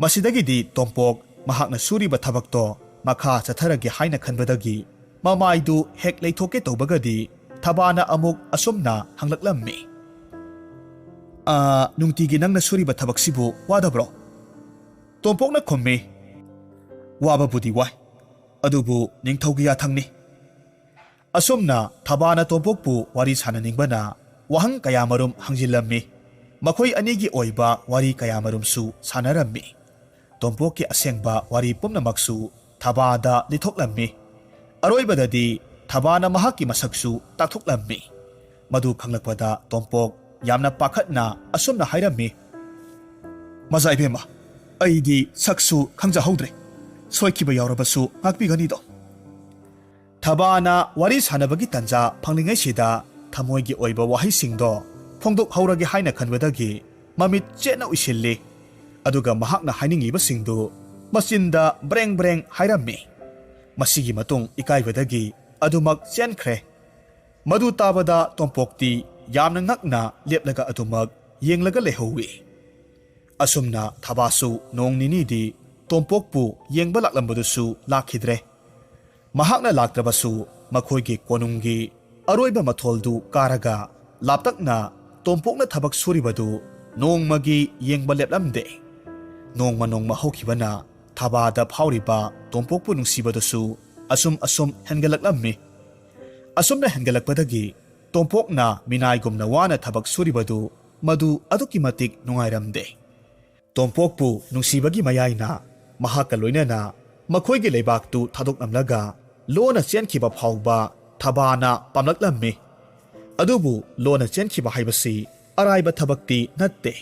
ꯃꯁꯤꯗꯒꯤꯗꯤ ꯇꯣꯝꯄꯣꯛ ꯃꯍꯥꯛꯅ ꯁꯨꯔꯤꯕ ꯊꯕꯛꯇꯣ ꯃꯈꯥ ꯆꯠꯊꯔꯒꯦ ꯍꯥꯏꯅ ꯈꯟꯕꯗꯒꯤ ꯃꯃꯥꯏꯗꯨ ꯍꯦꯛ ꯂꯩꯊꯣꯛꯀꯦ ꯇꯧꯕꯒꯗꯤ ꯊꯕꯥꯅ ꯑꯃꯨꯛ ꯑꯁꯨꯝꯅ ꯍꯪꯂꯛꯂꯝꯃꯤ, "ꯑ, ꯅꯨꯡꯇꯤꯒꯤ ꯅꯪꯅ ꯁꯨꯔꯤꯕ ꯊꯕꯛꯁꯤꯕꯨ ꯋꯥꯗꯕ꯭ꯔꯣ?" ꯇꯣꯝꯄꯣꯛꯅ ꯈꯨꯝꯃꯤ, "ꯋꯥꯕꯕꯨꯗꯤ ꯋꯥꯏ, ꯑꯗꯨꯕꯨ ꯅꯤꯡꯊꯧꯒꯤ ꯌꯥꯊꯪꯅꯤ"꯫ ꯑꯁꯨꯝꯅ ꯊꯕꯥꯅ ꯇꯣꯝꯄꯣꯛꯄꯨ ꯋꯥꯔꯤ ꯁꯥꯟꯅꯅꯤꯡꯕꯅ ꯋꯥꯍꯪ ꯀꯌꯥꯃꯔꯨꯝ ꯍꯪꯖꯤꯜꯂꯝꯃꯤ꯫ ꯃꯈꯣꯏ ꯑꯅꯤꯒꯤ ꯑꯣꯏꯕ ꯋꯥꯔꯤ ꯀꯌꯥꯃꯔꯨꯝꯁꯨ ꯁꯥꯟꯅꯔꯝꯃꯤ꯫ ꯇꯣꯝꯄꯣꯛꯀꯤ ꯑꯁꯦꯡꯕ ꯋꯥꯔꯤ ꯄꯨꯝꯅꯃꯛꯁꯨ ꯊꯕꯥꯗ ꯂꯤꯊꯣꯛꯂꯝꯃꯤ꯫ ꯑꯔꯣꯏꯕꯗꯗꯤ ꯊꯕꯥꯅ ꯃꯍꯥꯛꯀꯤ ꯃꯁꯛꯁꯨ ꯇꯥꯛꯊꯣꯛꯂꯝꯃꯤ꯫ ꯃꯗꯨ ꯈꯪꯂꯛꯄꯗ ꯇꯣꯝꯄꯣꯛ ꯌꯥꯝꯅ ꯄꯥꯈꯠꯅ ꯑꯁꯨꯝꯅ ꯍꯥꯏꯔꯝꯃꯤ, "ꯃꯖꯥ ꯏꯕꯦꯝꯃ, ꯑꯩꯗꯤ ꯁꯛꯁꯨ ꯈꯪꯖꯍꯧꯗ꯭ꯔꯦ꯫ ꯁꯣꯏꯈꯤꯕ ꯌꯥꯎꯔꯕꯁꯨ ꯉꯥꯛꯄꯤꯒꯅꯤꯗꯣ?" ꯊꯕꯥꯅ ꯋꯥꯔꯤ ꯁꯥꯟꯅꯕꯒꯤ ꯇꯥꯟꯖꯥ ꯐꯪꯂꯤꯉꯩꯁꯤꯗ ꯊꯃꯣꯏꯒꯤ ꯑꯣꯏꯕ ꯋꯥꯍꯩꯁꯤꯡꯗꯣ ꯐꯣꯡꯗꯣꯛꯍꯧꯔꯒꯦ ꯍꯥꯏꯅ ꯈꯟꯕꯗꯒꯤ ꯃꯃꯤꯠ ꯆꯦꯠꯅ ꯎꯏꯁꯤꯜꯂꯤ꯫ ꯑꯗꯨꯒ ꯃꯍꯥꯛꯅ ꯍꯥꯏꯅꯤꯡꯂꯤꯕꯁꯤꯡꯗꯨ ꯃꯆꯤꯟꯗ ꯕ꯭ꯔꯦꯡ ꯕ꯭ꯔꯦꯡ ꯍꯥꯏꯔꯝꯃꯤ꯫ ꯃꯁꯤꯒꯤ ꯃꯇꯨꯡ ꯏꯀꯥꯏꯕꯗꯒꯤ ꯑꯗꯨꯃꯛ ꯆꯦꯟꯈ꯭ꯔꯦ꯫ ꯃꯗꯨ ꯇꯥꯕꯗ ꯇꯣꯝꯄꯣꯛꯇꯤ ꯌꯥꯝꯅ ꯉꯛꯅ ꯂꯦꯞꯂꯒ ꯑꯗꯨꯃꯛ ꯌꯦꯡꯂꯒ ꯂꯩꯍꯧꯏ꯫ ꯑꯁꯨꯝꯅ ꯊꯕꯥꯁꯨ ꯅꯣꯡ ꯅꯤꯅꯤꯗꯤ ꯇꯣꯝꯄꯣꯛꯄꯨ ꯌꯦꯡꯕ ꯂꯥꯛꯂꯝꯕꯗꯨꯁꯨ ꯂꯥꯛꯈꯤꯗ꯭ꯔꯦ꯫ ꯃꯍꯥꯛꯅ ꯂꯥꯛꯇ꯭ꯔꯕꯁꯨ ꯃꯈꯣꯏꯒꯤ ꯀꯣꯅꯨꯡꯒꯤ ꯑꯔꯣꯏꯕ ꯃꯊꯣꯜꯗꯨ ꯀꯥꯔꯒ ꯂꯥꯞꯇꯛꯅ ꯇꯣꯝꯄꯣꯛꯅ ꯊꯕꯛ ꯁꯨꯔꯤꯕꯗꯨ ꯅꯣꯡꯃꯒꯤ ꯌꯦꯡꯕ ꯂꯦꯞꯂꯝꯗꯦ꯫ ꯅꯣꯡꯃ ꯅꯣꯡꯃ ꯍꯧꯈꯤꯕꯅ ꯊꯕꯥꯗ ꯐꯥꯎꯔꯤꯕ ꯇꯣꯝꯄꯣꯛꯄꯨ ꯅꯨꯡꯁꯤꯕꯗꯨꯁꯨ ꯑꯁꯨꯝ ꯑꯁꯨꯝ ꯍꯦꯟꯒꯠꯂꯛꯂꯝꯃꯤ꯫ ꯑꯁꯨꯝꯅ ꯍꯦꯟꯒꯠꯂꯛꯄꯗꯒꯤ ꯇꯣꯝꯄꯣꯛꯅ ꯃꯤꯅꯥꯏꯒꯨꯝꯅ ꯋꯥꯅ ꯊꯕꯛ ꯁꯨꯔꯤꯕꯗꯨ ꯃꯗꯨ ꯑꯗꯨꯛꯀꯤ ꯃꯇꯤꯛ ꯅꯨꯡꯉꯥꯏꯔꯝꯗꯦ꯫ ꯇꯣꯝꯄꯣꯛꯄꯨ ꯅꯨꯡꯁꯤꯕꯒꯤ ꯃꯌꯥꯏꯅ ꯃꯍꯥꯛꯀ ꯂꯣꯏꯅꯅ ꯃꯈꯣꯏꯒꯤ ꯂꯩꯕꯥꯛꯇꯨ ꯊꯥꯗꯣꯛꯂꯝꯂꯒ ꯂꯣꯟꯅ ꯆꯦꯟꯈꯤꯕ ꯐꯥꯎꯕ ꯊꯕꯥꯅ ꯄꯥꯝꯂꯛꯂꯝꯃꯤ꯫ ꯑꯗꯨꯕꯨ ꯂꯣꯟꯅ ꯆꯦꯟꯈꯤꯕ ꯍꯥꯏꯕꯁꯤ ꯑꯔꯥꯏꯕ ꯊꯕꯛꯇꯤ ꯅꯠꯇꯦ꯫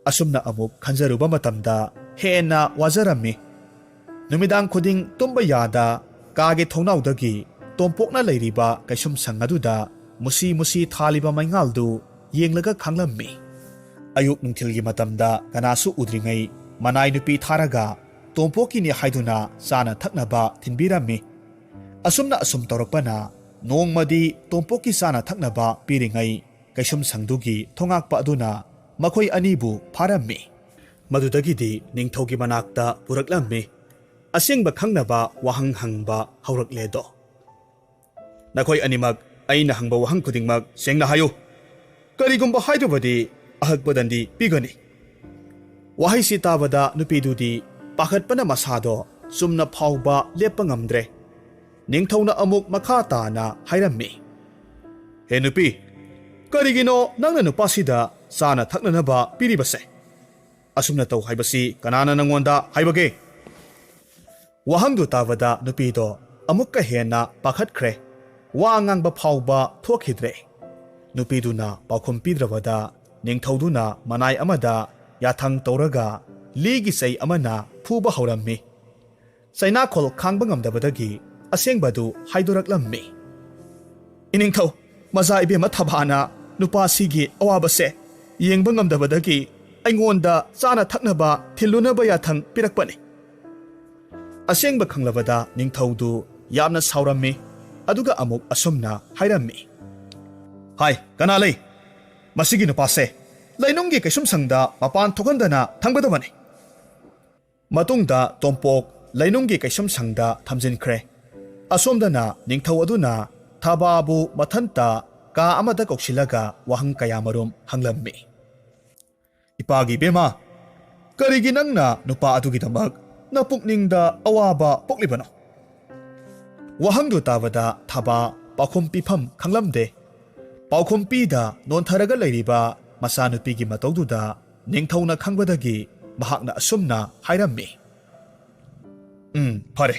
ꯑꯁꯨꯝꯅ ꯑꯃꯨꯛ ꯈꯟꯖꯔꯨꯕ ꯃꯇꯝꯗ ꯍꯦꯟꯅ ꯋꯥꯖꯔꯝꯃꯤ꯫ ꯅꯨꯃꯤꯗꯥꯡ ꯈꯨꯗꯤꯡ ꯇꯨꯝꯕ ꯌꯥꯗ ꯀꯥꯒꯤ ꯊꯣꯡꯅꯥꯎꯗꯒꯤ ꯇꯣꯝꯄꯣꯛꯅ ꯂꯩꯔꯤꯕ ꯀꯩꯁꯨꯝꯁꯪ ꯑꯗꯨꯗ ꯃꯨꯁꯤ ꯃꯨꯁꯤ ꯊꯥꯜꯂꯤꯕ ꯃꯩꯉꯥꯜꯗꯨ ꯌꯦꯡꯂꯒ ꯈꯥꯡꯂꯝꯃꯤ꯫ ꯑꯌꯨꯛ ꯅꯨꯡꯊꯤꯜꯒꯤ ꯃꯇꯝꯗ ꯀꯅꯥꯁꯨ ꯎꯗ꯭ꯔꯤꯉꯩ ꯃꯅꯥꯏ ꯅꯨꯄꯤ ꯊꯥꯔꯒ ꯇꯣꯝꯄꯣꯛꯀꯤꯅꯤ ꯍꯥꯏꯗꯨꯅ ꯆꯥꯅ ꯊꯛꯅꯕ ꯊꯤꯟꯕꯤꯔꯝꯃꯤ꯫ ꯑꯁꯨꯝꯅ ꯑꯁꯨꯝ ꯇꯧꯔꯛꯄꯅ ꯅꯣꯡꯃꯗꯤ ꯇꯣꯝꯄꯣꯛꯀꯤ ꯆꯥꯅ ꯊꯛꯅꯕ ꯄꯤꯔꯤꯉꯩ ꯀꯩꯁꯨꯝꯁꯪꯗꯨꯒꯤ ꯊꯣꯉꯥꯛꯄ ꯑꯗꯨꯅ ꯃꯈꯣꯏ ꯑꯅꯤꯕꯨ ꯐꯥꯔꯝꯃꯤ꯫ ꯃꯗꯨꯗꯒꯤꯗꯤ ꯅꯤꯡꯊꯧꯒꯤ ꯃꯅꯥꯛꯇ ꯄꯨꯔꯛꯂꯝꯃꯤ꯫ ꯑꯁꯦꯡꯕ ꯈꯪꯅꯕ ꯋꯥꯍꯪ ꯍꯪꯕ ꯍꯧꯔꯛꯂꯦꯗꯣ꯫ "ꯅꯈꯣꯏ ꯑꯅꯤꯃꯛ ꯑꯩꯅ ꯍꯪꯕ ꯋꯥꯍꯪ ꯈꯨꯗꯤꯡꯃꯛ ꯁꯦꯡꯅ ꯍꯥꯏꯌꯨ꯫ ꯀꯔꯤꯒꯨꯝꯕ ꯍꯥꯏꯗ꯭ꯔꯕꯗꯤ ꯑꯍꯛꯄ ꯗꯟꯗꯤ ꯄꯤꯒꯅꯤ꯫" ꯋꯥꯍꯩꯁꯤ ꯇꯥꯕꯗ ꯅꯨꯄꯤꯗꯨꯗꯤ ꯄꯥꯈꯠꯄꯅ ꯃꯁꯥꯗꯣ ꯆꯨꯝꯅ ꯐꯥꯎꯕ ꯂꯦꯞꯄ ꯉꯝꯗ꯭ꯔꯦ꯫ ꯅꯤꯡꯊꯧꯅ ꯑꯃꯨꯛ ꯃꯈꯥ ꯇꯥꯅ ꯍꯥꯏꯔꯝꯃꯤ, "ꯍꯦ ꯅꯨꯄꯤ, ꯀꯔꯤꯒꯤꯅꯣ ꯅꯪꯅ ꯅꯨꯄꯥꯁꯤꯗ ꯆꯥꯅ ꯊꯛꯅꯅꯕ ꯄꯤꯔꯤꯕꯁꯦ? ꯑꯁꯨꯝꯅ ꯇꯧ ꯍꯥꯏꯕꯁꯤ ꯀꯅꯥꯅ ꯅꯪꯉꯣꯟꯗ ꯍꯥꯏꯕꯒꯦ?" ꯋꯥꯍꯪꯗꯨ ꯇꯥꯕꯗ ꯅꯨꯄꯤꯗꯣ ꯑꯃꯨꯛꯀ ꯍꯦꯟꯅ ꯄꯥꯈꯠꯈ꯭ꯔꯦ꯫ ꯋꯥ ꯉꯥꯡꯕ ꯐꯥꯎꯕ ꯊꯣꯛꯈꯤꯗ꯭ꯔꯦ꯫ ꯅꯨꯄꯤꯗꯨꯅ ꯄꯥꯎꯈꯨꯝ ꯄꯤꯗ꯭ꯔꯕꯗ ꯅꯤꯡꯊꯧꯗꯨꯅ ꯃꯅꯥꯏ ꯑꯃꯗ ꯌꯥꯊꯪ ꯇꯧꯔꯒ ꯂꯤꯒꯤ ꯆꯩ ꯑꯃꯅ ꯐꯨꯕ ꯍꯧꯔꯝꯃꯤ꯫ ꯆꯩꯅꯥꯈꯣꯜ ꯈꯥꯡꯕ ꯉꯝꯗꯕꯗꯒꯤ ꯑꯁꯦꯡꯕꯗꯨ ꯍꯥꯏꯗꯣꯔꯛꯂꯝꯃꯤ꯫ "ꯏꯅꯤꯡꯊꯧ, ꯃꯖꯥ ꯏꯕꯦꯝꯃ ꯊꯕꯥꯅ ꯅꯨꯄꯥꯁꯤꯒꯤ ꯑꯋꯥꯕꯁꯦ ꯌꯦꯡꯕ ꯉꯝꯗꯕꯗꯒꯤ ꯑꯩꯉꯣꯟꯗ ꯆꯥꯅ ꯊꯛꯅꯕ ꯊꯤꯜꯂꯨꯅꯕ ꯌꯥꯊꯪ ꯄꯤꯔꯛꯄꯅꯤ꯫" ꯑꯁꯦꯡꯕ ꯈꯪꯂꯕꯗ ꯅꯤꯡꯊꯧꯗꯨ ꯌꯥꯝꯅ ꯁꯥꯎꯔꯝꯃꯤ꯫ ꯑꯗꯨꯒ ꯑꯃꯨꯛ ꯑꯁꯨꯝꯅ ꯍꯥꯏꯔꯝꯃꯤ, "ꯍꯥꯏ, ꯀꯅꯥ ꯂꯩ? ꯃꯁꯤꯒꯤ ꯅꯨꯄꯥꯁꯦ ꯂꯩꯅꯨꯡꯒꯤ ꯀꯩꯁꯨꯝꯁꯪꯗ ꯃꯄꯥꯟ ꯊꯣꯛꯍꯟꯗꯅ ꯊꯝꯒꯗꯕꯅꯤ꯫" ꯃꯇꯨꯡꯗ ꯇꯣꯝꯄꯣꯛ ꯂꯩꯅꯨꯡꯒꯤ ꯀꯩꯁꯨꯝꯁꯪꯗ ꯊꯝꯖꯤꯟꯈ꯭ꯔꯦ꯫ ꯑꯁꯣꯝꯗꯅ ꯅꯤꯡꯊꯧ ꯑꯗꯨꯅ ꯊꯕꯥꯕꯨ ꯃꯊꯟꯇ ꯀꯥ ꯑꯃꯗ ꯀꯧꯁꯤꯜꯂꯒ ꯋꯥꯍꯪ ꯀꯌꯥꯃꯔꯨꯝ ꯍꯪꯂꯝꯃꯤ꯫ "ꯏꯄꯥꯒꯤ ꯏꯕꯦꯝꯃ, ꯀꯔꯤꯒꯤ ꯅꯪꯅ ꯅꯨꯄꯥ ꯑꯗꯨꯒꯤꯗꯃꯛ ꯅꯄꯨꯛꯅꯤꯡꯗ ꯑꯋꯥꯕ ꯄꯣꯛꯂꯤꯕꯅꯣ?" ꯋꯥꯍꯪꯗꯨ ꯇꯥꯕꯗ ꯊꯕꯥ ꯄꯥꯎꯈꯨꯝ ꯄꯤꯐꯝ ꯈꯪꯂꯝꯗꯦ꯫ ꯄꯥꯎꯈꯨꯝ ꯄꯤꯗ ꯅꯣꯟꯊꯔꯒ ꯂꯩꯔꯤꯕ ꯃꯆꯥꯅꯨꯄꯤꯒꯤ ꯃꯇꯧꯗꯨꯗ ꯅꯤꯡꯊꯧꯅ ꯈꯪꯕꯗꯒꯤ ꯃꯍꯥꯛꯅ ꯑꯁꯨꯝꯅ ꯍꯥꯏꯔꯝꯃꯤ, "ꯎꯝ, ꯐꯔꯦ,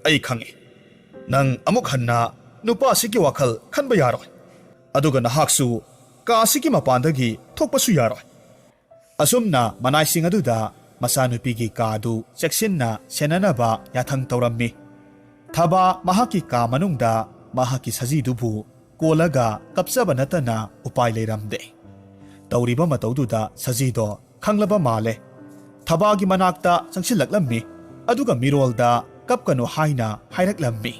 ꯑꯩ ꯈꯪꯉꯤ꯫ ꯅꯪ ꯑꯃꯨꯛ ꯍꯟꯅ ꯅꯨꯄꯥ ꯑꯁꯤꯒꯤ ꯋꯥꯈꯜ ꯈꯟꯕ ꯌꯥꯔꯣꯏ꯫ ꯑꯗꯨꯒ ꯅꯍꯥꯛꯁꯨ ꯀꯥ ꯑꯁꯤꯒꯤ ꯃꯄꯥꯟꯗꯒꯤ ꯊꯣꯛꯄꯁꯨ ꯌꯥꯔꯣꯏ꯫" ꯑꯁꯨꯝꯅ ꯃꯅꯥꯏꯁꯤꯡ ꯑꯗꯨꯗ ꯃꯆꯥꯅꯨꯄꯤꯒꯤ ꯀꯥꯗꯨ ꯆꯦꯛꯁꯤꯟꯅ ꯁꯦꯟꯅꯅꯕ ꯌꯥꯊꯪ ꯇꯧꯔꯝꯃꯤ꯫ ꯊꯕꯥ ꯃꯍꯥꯛꯀꯤ ꯀꯥ ꯃꯅꯨꯡꯗ ꯃꯍꯥꯛꯀꯤ ꯁꯖꯤꯗꯨꯕꯨ ꯀꯣꯜꯂꯒ ꯀꯞꯆꯕ ꯅꯠꯇꯅ ꯎꯄꯥꯏ ꯂꯩꯔꯝꯗꯦ꯫ ꯇꯧꯔꯤꯕ ꯃꯇꯧꯗꯨꯗ ꯁꯖꯤꯗꯣ ꯈꯪꯂꯕ ꯃꯥꯜꯂꯦ꯫ ꯊꯕꯥꯒꯤ ꯃꯅꯥꯛꯇ ꯆꯪꯁꯤꯜꯂꯛꯂꯝꯃꯤ꯫ ꯑꯗꯨꯒ ꯃꯤꯔꯣꯜꯗ "ꯀꯞꯀꯅꯨ" ꯍꯥꯏꯅ ꯍꯥꯏꯔꯛꯂꯝꯃꯤ꯫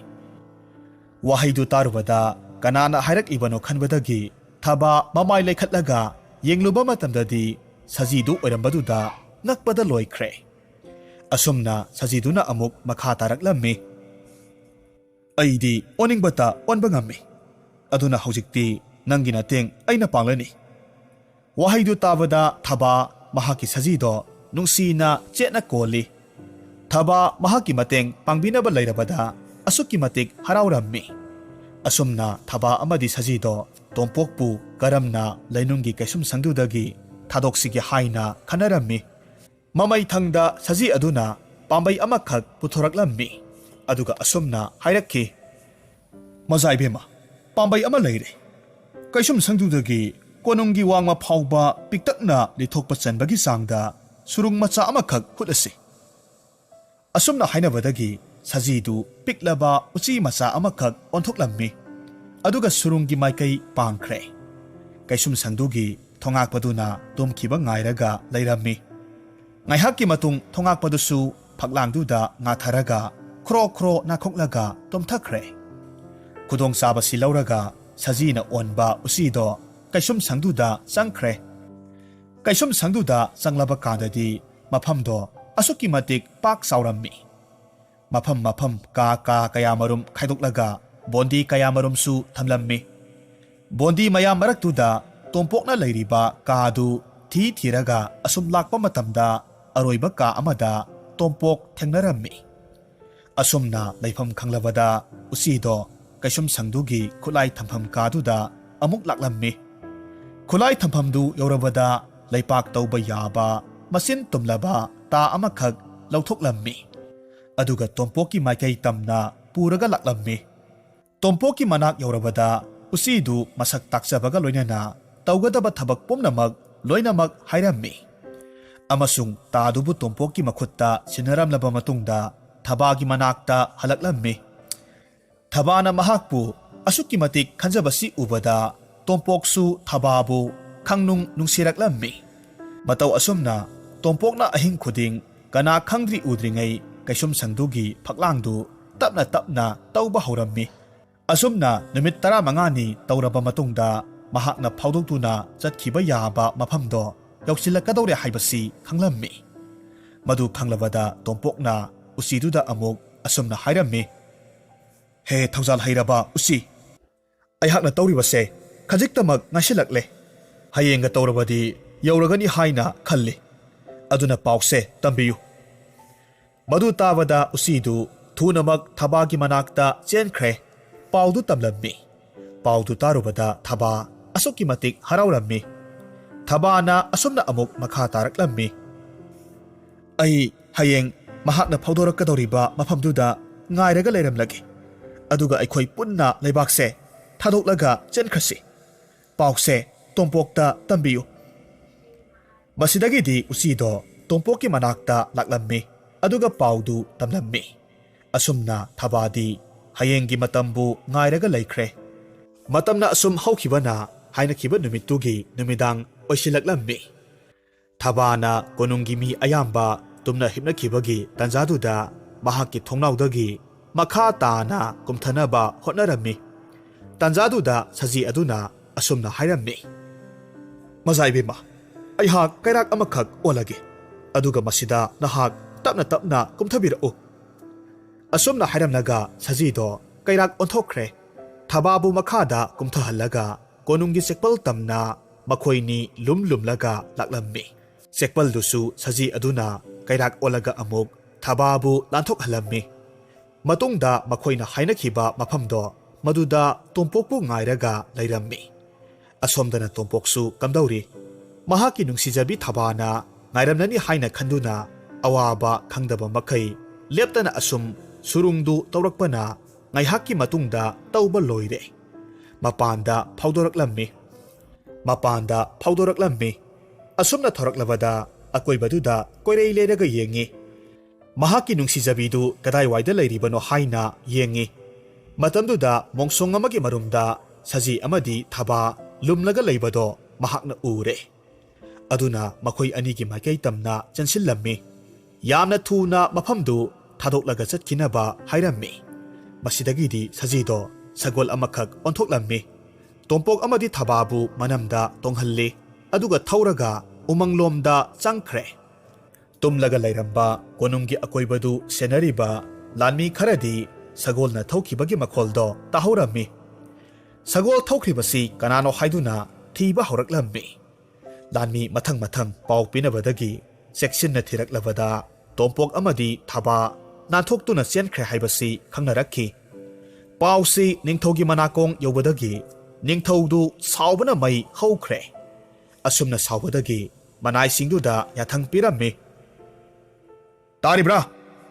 ꯋꯥꯍꯩꯗꯨ ꯇꯥꯔꯨꯕꯗ ꯀꯅꯥꯅ ꯍꯥꯏꯔꯛꯏꯕꯅꯣ ꯈꯟꯕꯗꯒꯤ ꯊꯕꯥ ꯃꯃꯥꯏ ꯂꯩꯈꯠꯂꯒ ꯌꯦꯡꯂꯨꯕ ꯃꯇꯝꯗꯗꯤ ꯁꯖꯤꯗꯨ ꯑꯣꯏꯔꯝꯕꯗꯨꯗ ꯉꯛꯄꯗ ꯂꯣꯏꯈ꯭ꯔꯦ꯫ ꯑꯁꯨꯝꯅ ꯁꯖꯤꯗꯨꯅ ꯑꯃꯨꯛ ꯃꯈꯥ ꯇꯥꯔꯛꯂꯝꯃꯤ, "ꯑꯩꯗꯤ ꯑꯣꯟꯅꯤꯡꯕꯇ ꯑꯣꯟꯕ ꯉꯝꯃꯤ꯫ ꯑꯗꯨꯅ ꯍꯧꯖꯤꯛꯇꯤ ꯅꯪꯒꯤ ꯃꯇꯦꯡ ꯑꯩꯅ ꯄꯥꯡꯂꯅꯤ꯫" ꯋꯥꯍꯩꯗꯨ ꯇꯥꯕꯗ ꯊꯕꯥ ꯃꯍꯥꯛꯀꯤ ꯁꯖꯤꯗꯣ ꯅꯨꯡꯁꯤꯅ ꯆꯦꯠꯅ ꯀꯣꯜꯂꯤ꯫ ꯊꯕꯥ ꯃꯍꯥꯛꯀꯤ ꯃꯇꯦꯡ ꯄꯥꯡꯕꯤꯅꯕ ꯂꯩꯔꯕꯗ ꯑꯁꯨꯛꯀꯤ ꯃꯇꯤꯛ ꯍꯔꯥꯎꯔꯝꯃꯤ꯫ ꯑꯁꯨꯝꯅ ꯊꯕꯥ ꯑꯃꯗꯤ ꯁꯖꯤꯗꯣ ꯇꯣꯝꯄꯣꯛꯄꯨ ꯀꯔꯝꯅ ꯂꯩꯅꯨꯡꯒꯤ ꯀꯩꯁꯨꯝꯁꯪꯗꯨꯗꯒꯤ ꯊꯥꯗꯣꯛꯁꯤꯒꯦ ꯍꯥꯏꯅ ꯈꯟꯅꯔꯝꯃꯤ꯫ ꯃꯃꯩ ꯊꯪꯗ ꯁꯖꯤ ꯑꯗꯨꯅ ꯄꯥꯝꯕꯩ ꯑꯃꯈꯛ ꯄꯨꯊꯣꯔꯛꯂꯝꯃꯤ꯫ ꯑꯗꯨꯒ ꯑꯁꯨꯝꯅ ꯍꯥꯏꯔꯛꯈꯤ, "ꯃꯖꯥ ꯏꯕꯦꯝꯃ, ꯄꯥꯝꯕꯩ ꯑꯃ ꯂꯩꯔꯦ꯫ ꯀꯩꯁꯨꯝꯁꯪꯗꯨꯗꯒꯤ ꯀꯣꯅꯨꯡꯒꯤ ꯋꯥꯡꯃ ꯐꯥꯎꯕ ꯄꯤꯛꯇꯛꯅ ꯂꯤꯊꯣꯛꯄ ꯆꯟꯕꯒꯤ ꯆꯥꯡꯗ ꯁꯨꯔꯨꯡ ꯃꯆꯥ ꯑꯃꯈꯛ ꯍꯨꯠꯂꯁꯤ꯫ ꯑꯁꯨꯝꯅ ꯍꯥꯏꯅꯕꯗꯒꯤ ꯁꯖꯤꯗꯨ ꯄꯤꯛꯂꯕ ꯎꯆꯤ ꯃꯆꯥ ꯑꯃꯈꯛ ꯑꯣꯟꯊꯣꯛꯂꯝꯃꯤ꯫ ꯑꯗꯨꯒ ꯁꯨꯔꯨꯡꯒꯤ ꯃꯥꯏꯀꯩ ꯄꯥꯡꯈ꯭ꯔꯦ꯫ ꯀꯩꯁꯨꯝꯁꯪꯗꯨꯒꯤ ꯊꯣꯉꯥꯛꯄꯗꯨꯅ ꯇꯨꯝꯈꯤꯕ ꯉꯥꯏꯔꯒ ꯂꯩꯔꯝꯃꯤ꯫ ꯉꯥꯏꯍꯥꯛꯀꯤ ꯃꯇꯨꯡ ꯊꯣꯉꯥꯛꯄꯗꯨꯁꯨ ꯐꯛꯂꯥꯡꯗꯨꯗ ꯉꯥꯊꯔꯒ ꯈ꯭ꯔꯣ ꯈ꯭ꯔꯣ ꯅꯥꯈꯣꯛꯂꯒ ꯇꯨꯝꯊꯈ꯭ꯔꯦ꯫ ꯈꯨꯗꯣꯡꯆꯥꯕꯁꯤ ꯂꯧꯔꯒ ꯁꯖꯤꯅ ꯑꯣꯟꯕ ꯎꯆꯤꯗꯣ ꯀꯩꯁꯨꯝꯁꯪꯗꯨꯗ ꯆꯪꯈ꯭ꯔꯦ꯫ ꯀꯩꯁꯨꯝꯁꯪꯗꯨꯗ ꯆꯪꯂꯕ ꯀꯥꯟꯗꯗꯤ ꯃꯐꯝꯗꯣ ꯑꯁꯨꯛꯀꯤ ꯃꯇꯤꯛ ꯄꯥꯛ ꯆꯥꯎꯔꯝꯃꯤ꯫ ꯃꯐꯝ ꯃꯐꯝ ꯀꯥ ꯀꯥ ꯀꯌꯥꯃꯔꯨꯝ ꯈꯥꯏꯗꯣꯛꯂꯒ ꯕꯣꯟꯗꯤ ꯀꯌꯥꯃꯔꯨꯝꯁꯨ ꯊꯝꯂꯝꯃꯤ꯫ ꯕꯣꯟꯗꯤ ꯃꯌꯥꯝ ꯃꯔꯛꯇꯨꯗ ꯇꯣꯝꯄꯣꯛꯅ ꯂꯩꯔꯤꯕ ꯀꯥꯗꯨ ꯊꯤ ꯊꯤꯔꯒ ꯑꯁꯨꯝ ꯂꯥꯛꯄ ꯃꯇꯝꯗ ꯑꯔꯣꯏꯕ ꯀꯥ ꯑꯃꯗ ꯇꯣꯝꯄꯣꯛ ꯊꯦꯡꯅꯔꯝꯃꯤ꯫ ꯑꯁꯨꯝꯅ ꯂꯩꯐꯝ ꯈꯪꯂꯕꯗ ꯎꯆꯤꯗꯣ ꯀꯩꯁꯨꯝꯁꯪꯗꯨꯒꯤ ꯈꯨꯠꯂꯥꯏ ꯊꯝꯐꯝ ꯀꯥꯗꯨꯗ ꯑꯃꯨꯛ ꯂꯥꯛꯂꯝꯃꯤ꯫ ꯈꯨꯠꯂꯥꯏ ꯊꯝꯐꯝꯗꯨ ꯌꯧꯔꯕꯗ ꯂꯩꯄꯥꯛ ꯇꯧꯕ ꯌꯥꯕ ꯃꯆꯤꯟ ꯇꯨꯝꯂꯕ ꯇꯥ ꯑꯃꯈꯛ ꯂꯧꯊꯣꯛꯂꯝꯃꯤ꯫ ꯑꯗꯨꯒ ꯇꯣꯝꯄꯣꯛꯀꯤ ꯃꯥꯏꯀꯩ ꯇꯝꯅ ꯄꯨꯔꯒ ꯂꯥꯛꯂꯝꯃꯤ꯫ ꯇꯣꯝꯄꯣꯛꯀꯤ ꯃꯅꯥꯛ ꯌꯧꯔꯕꯗ ꯎꯆꯤꯗꯨ ꯃꯁꯛ ꯇꯥꯛꯆꯕꯒ ꯂꯣꯏꯅꯅ ꯇꯧꯒꯗꯕ ꯊꯕꯛ ꯄꯨꯝꯅꯃꯛ ꯂꯣꯏꯅꯃꯛ ꯍꯥꯏꯔꯝꯃꯤ꯫ ꯑꯃꯁꯨꯡ ꯇꯥꯗꯨꯕꯨ ꯇꯣꯝꯄꯣꯛꯀꯤ ꯃꯈꯨꯠꯇ ꯁꯤꯟꯅꯔꯝꯂꯕ ꯃꯇꯨꯡꯗ ꯊꯕꯥꯒꯤ ꯃꯅꯥꯛꯇ ꯍꯜꯂꯛꯂꯝꯃꯤ꯫ ꯊꯕꯥꯅ ꯃꯍꯥꯛꯄꯨ ꯑꯁꯨꯛꯀꯤ ꯃꯇꯤꯛ ꯈꯟꯖꯕꯁꯤ ꯎꯕꯗ ꯇꯣꯝꯄꯣꯛꯁꯨ ꯊꯕꯥꯕꯨ ꯈꯪꯅꯨꯡ ꯅꯨꯡꯁꯤꯔꯛꯂꯝꯃꯤ꯫ ꯃꯇꯧ ꯑꯁꯨꯝꯅ ꯇꯣꯝꯄꯣꯛꯅ ꯑꯍꯤꯡ ꯈꯨꯗꯤꯡ ꯀꯅꯥ ꯈꯪꯗ꯭ꯔꯤ ꯎꯗ꯭ꯔꯤꯉꯩ ꯀꯩꯁꯨꯝꯁꯪꯗꯨꯒꯤ ꯐꯛꯂꯥꯡꯗꯨ ꯇꯞꯅ ꯇꯞꯅ ꯇꯧꯕ ꯍꯧꯔꯝꯃꯤ꯫ ꯑꯁꯨꯝꯅ ꯅꯨꯃꯤꯠ ꯇꯔꯥꯃꯉꯥꯅꯤ ꯇꯧꯔꯕ ꯃꯇꯨꯡꯗ ꯃꯍꯥꯛꯅ ꯐꯥꯎꯗꯣꯛꯇꯨꯅ ꯆꯠꯈꯤꯕ ꯌꯥꯕ ꯃꯐꯝꯗꯣ ꯌꯧꯁꯤꯜꯂꯛꯀꯗꯧꯔꯦ ꯍꯥꯏꯕꯁꯤ ꯈꯪꯂꯝꯃꯤ꯫ ꯃꯗꯨ ꯈꯪꯂꯕꯗ ꯇꯣꯝꯄꯣꯛꯅ ꯎꯆꯤꯗꯨꯗ ꯑꯃꯨꯛ ꯑꯁꯨꯝꯅ ꯍꯥꯏꯔꯝꯃꯤ, "ꯍꯦ ꯊꯧꯖꯥꯜ ꯍꯩꯔꯕ ꯎꯆꯤ, ꯑꯩꯍꯥꯛꯅ ꯇꯧꯔꯤꯕꯁꯦ ꯈꯖꯤꯛꯇꯃꯛ ꯉꯥꯏꯁꯤꯜꯂꯛꯂꯦ꯫ ꯍꯌꯦꯡꯒ ꯇꯧꯔꯕꯗꯤ ꯌꯧꯔꯒꯅꯤ ꯍꯥꯏꯅ ꯈꯜꯂꯤ꯫ ꯑꯗꯨꯅ ꯄꯥꯎꯁꯦ ꯇꯝꯕꯤꯌꯨ꯫" ꯃꯗꯨ ꯇꯥꯕꯗ ꯎꯆꯤꯗꯨ ꯊꯨꯅꯃꯛ ꯊꯕꯥꯒꯤ ꯃꯅꯥꯛꯇ ꯆꯦꯟꯈ꯭ꯔꯦ꯫ ꯄꯥꯎꯗꯨ ꯇꯝꯂꯝꯃꯤ꯫ ꯄꯥꯎꯗꯨ ꯇꯥꯔꯨꯕꯗ ꯊꯕꯥ ꯑꯁꯨꯛꯀꯤ ꯃꯇꯤꯛ ꯍꯔꯥꯎꯔꯝꯃꯤ꯫ ꯊꯕꯥꯅ ꯑꯁꯨꯝꯅ ꯑꯃꯨꯛ ꯃꯈꯥ ꯇꯥꯔꯛꯂꯝꯃꯤ, "ꯑꯩ ꯍꯌꯦꯡ ꯃꯍꯥꯛꯅ ꯐꯥꯎꯗꯣꯔꯛꯀꯗꯧꯔꯤꯕ ꯃꯐꯝꯗꯨꯗ ꯉꯥꯏꯔꯒ ꯂꯩꯔꯝꯂꯒꯦ꯫ ꯑꯗꯨꯒ ꯑꯩꯈꯣꯏ ꯄꯨꯟꯅ ꯂꯩꯕꯥꯛꯁꯦ ꯊꯥꯗꯣꯛꯂꯒ ꯆꯦꯟꯈ꯭ꯔꯁꯤ꯫ ꯄꯥꯎꯁꯦ ꯇꯣꯝꯄꯣꯛꯇ ꯇꯝꯕꯤꯌꯨ꯫ ꯃꯁꯤꯗꯒꯤꯗꯤ ꯎꯆꯤꯗꯣ ꯇꯣꯝꯄꯣꯛꯀꯤ ꯃꯅꯥꯛꯇ ꯂꯥꯛꯂꯝꯃꯤ, ꯑꯗꯨꯒ ꯄꯥꯎꯗꯨ ꯇꯝꯂꯝꯃꯤ꯫ ꯑꯁꯨꯝꯅ ꯊꯕꯥꯗꯤ ꯍꯌꯦꯡꯒꯤ ꯃꯇꯝꯕꯨ ꯉꯥꯏꯔꯒ ꯂꯩꯈ꯭ꯔꯦ꯫ ꯃꯇꯝꯅ ꯑꯁꯨꯝ ꯍꯧꯈꯤꯕꯅ ꯍꯥꯏꯅꯈꯤꯕ ꯅꯨꯃꯤꯠꯇꯨꯒꯤ ꯅꯨꯃꯤꯗꯥꯡ ꯑꯣꯏꯁꯤꯜꯂꯛꯂꯝꯃꯤ꯫ ꯊꯕꯥꯅ ꯀꯣꯅꯨꯡꯒꯤ ꯃꯤ ꯑꯌꯥꯝꯕ ꯇꯨꯝꯅ ꯍꯤꯞꯅꯈꯤꯕꯒꯤ ꯇꯥꯟꯖꯥꯗꯨꯗ ꯃꯍꯥꯛꯀꯤ ꯊꯣꯡꯅꯥꯎꯗꯒꯤ ꯃꯈꯥ ꯇꯥꯅ ꯀꯨꯝꯊꯅꯕ ꯍꯣꯠꯅꯔꯝꯃꯤ꯫ ꯇꯥꯟꯖꯥꯗꯨꯗ ꯁꯖꯤ ꯑꯗꯨꯅ ꯑꯁꯨꯝꯅ ꯍꯥꯏꯔꯝꯃꯤ, "ꯃꯖꯥ ꯏꯕꯦꯝꯃ, ꯑꯩꯍꯥꯛ ꯀꯩꯔꯥꯛ ꯑꯃꯈꯛ ꯑꯣꯜꯂꯒꯦ, ꯑꯗꯨꯒ ꯃꯁꯤꯗ ꯅꯍꯥꯛ ꯇꯞꯅ ꯇꯞꯅ ꯀꯨꯝꯊꯕꯤꯔꯛꯎ"꯫ ꯑꯁꯨꯝꯅ ꯍꯥꯏꯔꯝꯂꯒ ꯁꯖꯤꯗꯣ ꯀꯩꯔꯥꯛ ꯑꯣꯟꯊꯣꯛꯈ꯭ꯔꯦ꯫ ꯊꯕꯥꯕꯨ ꯃꯈꯥꯗ ꯀꯨꯝꯊꯍꯜꯂꯒ ꯀꯣꯅꯨꯡꯒꯤ ꯆꯦꯛꯄꯜ ꯇꯝꯅ ꯃꯈꯣꯏꯅꯤ ꯂꯨꯝ ꯂꯨꯝꯂꯒ ꯂꯥꯛꯂꯝꯃꯤ꯫ ꯆꯦꯛꯄꯜꯗꯨꯁꯨ ꯁꯖꯤ ꯑꯗꯨꯅ ꯀꯩꯔꯥꯛ ꯑꯣꯜꯂꯒ ꯑꯃꯨꯛ ꯊꯕꯥꯕꯨ ꯂꯥꯟꯊꯣꯛꯍꯜꯂꯝꯃꯤ꯫ ꯃꯇꯨꯡꯗ ꯃꯈꯣꯏꯅ ꯍꯥꯏꯅꯈꯤꯕ ꯃꯐꯝꯗꯣ, ꯃꯗꯨꯗ ꯇꯣꯝꯄꯣꯛꯄꯨ ꯉꯥꯏꯔꯒ ꯂꯩꯔꯝꯃꯤ꯫ ꯑꯁꯣꯝꯗꯅ ꯇꯣꯝꯄꯣꯛꯁꯨ ꯀꯝꯗꯧꯔꯤ? ꯃꯍꯥꯛꯀꯤ ꯅꯨꯡꯁꯤꯖꯕꯤ ꯊꯕꯥꯅ ꯉꯥꯏꯔꯝꯂꯅꯤ ꯍꯥꯏꯅ ꯈꯟꯗꯨꯅ ꯑꯋꯥꯕ ꯈꯪꯗꯕ ꯃꯈꯩ ꯂꯦꯞꯇꯅ ꯑꯁꯨꯝ ꯁꯨꯔꯨꯡꯗꯨ ꯇꯧꯔꯛꯄꯅ ꯉꯥꯏꯍꯥꯛꯀꯤ ꯃꯇꯨꯡꯗ ꯇꯧꯕ ꯂꯣꯏꯔꯦ꯫ ꯃꯄꯥꯟꯗ ꯐꯥꯎꯗꯣꯔꯛꯂꯝꯃꯤ꯫ ꯃꯄꯥꯟꯗ ꯐꯥꯎꯗꯣꯔꯛꯂꯝꯃꯤ꯫ ꯑꯁꯨꯝꯅ ꯊꯣꯔꯛꯂꯕꯗ ꯑꯀꯣꯏꯕꯗꯨꯗ ꯀꯣꯏꯔꯩ ꯂꯩꯔꯒ ꯌꯦꯡꯉꯤ꯫ ꯃꯍꯥꯛꯀꯤ ꯅꯨꯡꯁꯤꯖꯕꯤꯗꯨ ꯀꯗꯥꯏꯋꯥꯏꯗ ꯂꯩꯔꯤꯕꯅꯣ ꯍꯥꯏꯅ ꯌꯦꯡꯉꯤ꯫ ꯃꯇꯝꯗꯨꯗ ꯃꯣꯡꯁꯣꯡ ꯑꯃꯒꯤ ꯃꯔꯨꯝꯗ ꯁꯖꯤ ꯑꯃꯗꯤ ꯊꯕꯥ ꯂꯨꯝꯂꯒ ꯂꯩꯕꯗꯣ ꯃꯍꯥꯛꯅ ꯎꯔꯦ꯫ ꯑꯗꯨꯅ ꯃꯈꯣꯏ ꯑꯅꯤꯒꯤ ꯃꯥꯏꯀꯩ ꯇꯝꯅ ꯆꯦꯟꯁꯤꯜꯂꯝꯃꯤ꯫ ꯌꯥꯝꯅ ꯊꯨꯅ ꯃꯐꯝꯗꯨ ꯊꯥꯗꯣꯛꯂꯒ ꯆꯠꯈꯤꯅꯕ ꯍꯥꯏꯔꯝꯃꯤ꯫ ꯃꯁꯤꯗꯒꯤꯗꯤ ꯁꯖꯤꯗꯣ ꯁꯒꯣꯜ ꯑꯃꯈꯛ ꯑꯣꯟꯊꯣꯛꯂꯝꯃꯤ꯫ ꯇꯣꯝꯄꯣꯛ ꯑꯃꯗꯤ ꯊꯕꯥꯕꯨ ꯃꯅꯝꯗ ꯇꯣꯡꯍꯜꯂꯤ, ꯑꯗꯨꯒ ꯊꯧꯔꯒ ꯎꯃꯪꯂꯣꯝꯗ ꯆꯪꯈ꯭ꯔꯦ꯫ ꯇꯨꯝꯂꯒ ꯂꯩꯔꯝꯕ ꯀꯣꯅꯨꯡꯒꯤ ꯑꯀꯣꯏꯕꯗꯨ ꯁꯦꯟꯅꯔꯤꯕ ꯂꯥꯟꯃꯤ ꯈꯔꯗꯤ ꯁꯒꯣꯜꯅ ꯊꯧꯈꯤꯕꯒꯤ ꯃꯈꯣꯜꯗꯣ ꯇꯥꯍꯧꯔꯝꯃꯤ꯫ ꯁꯒꯣꯜ ꯊꯧꯈ꯭ꯔꯤꯕꯁꯤ ꯀꯅꯥꯅꯣ ꯍꯥꯏꯗꯨꯅ ꯊꯤꯕ ꯍꯧꯔꯛꯂꯝꯃꯤ꯫ ꯂꯥꯟꯃꯤ ꯃꯊꯪ ꯃꯊꯪ ꯄꯥꯎ ꯄꯤꯅꯕꯗꯒꯤ ꯆꯦꯛꯁꯤꯟꯅ ꯊꯤꯔꯛꯂꯕꯗ ꯇꯣꯝꯄꯣꯛ ꯑꯃꯗꯤ ꯊꯕꯥ ꯅꯥꯟꯊꯣꯛꯇꯨꯅ ꯆꯦꯟꯈ꯭ꯔꯦ ꯍꯥꯏꯕꯁꯤ ꯈꯪꯅꯔꯛꯈꯤ꯫ ꯄꯥꯎꯁꯤ ꯅꯤꯡꯊꯧꯒꯤ ꯃꯅꯥꯀꯣꯡ ꯌꯧꯕꯗꯒꯤ ꯅꯤꯡꯊꯧꯗꯨ ꯁꯥꯎꯕꯅ ꯃꯩ ꯍꯧꯈ꯭ꯔꯦ꯫ ꯑꯁꯨꯝꯅ ꯁꯥꯎꯕꯗꯒꯤ ꯃꯅꯥꯏꯁꯤꯡꯗꯨꯗ ꯌꯥꯊꯪ ꯄꯤꯔꯝꯃꯤ, "ꯇꯥꯔꯤꯕ꯭ꯔꯥ?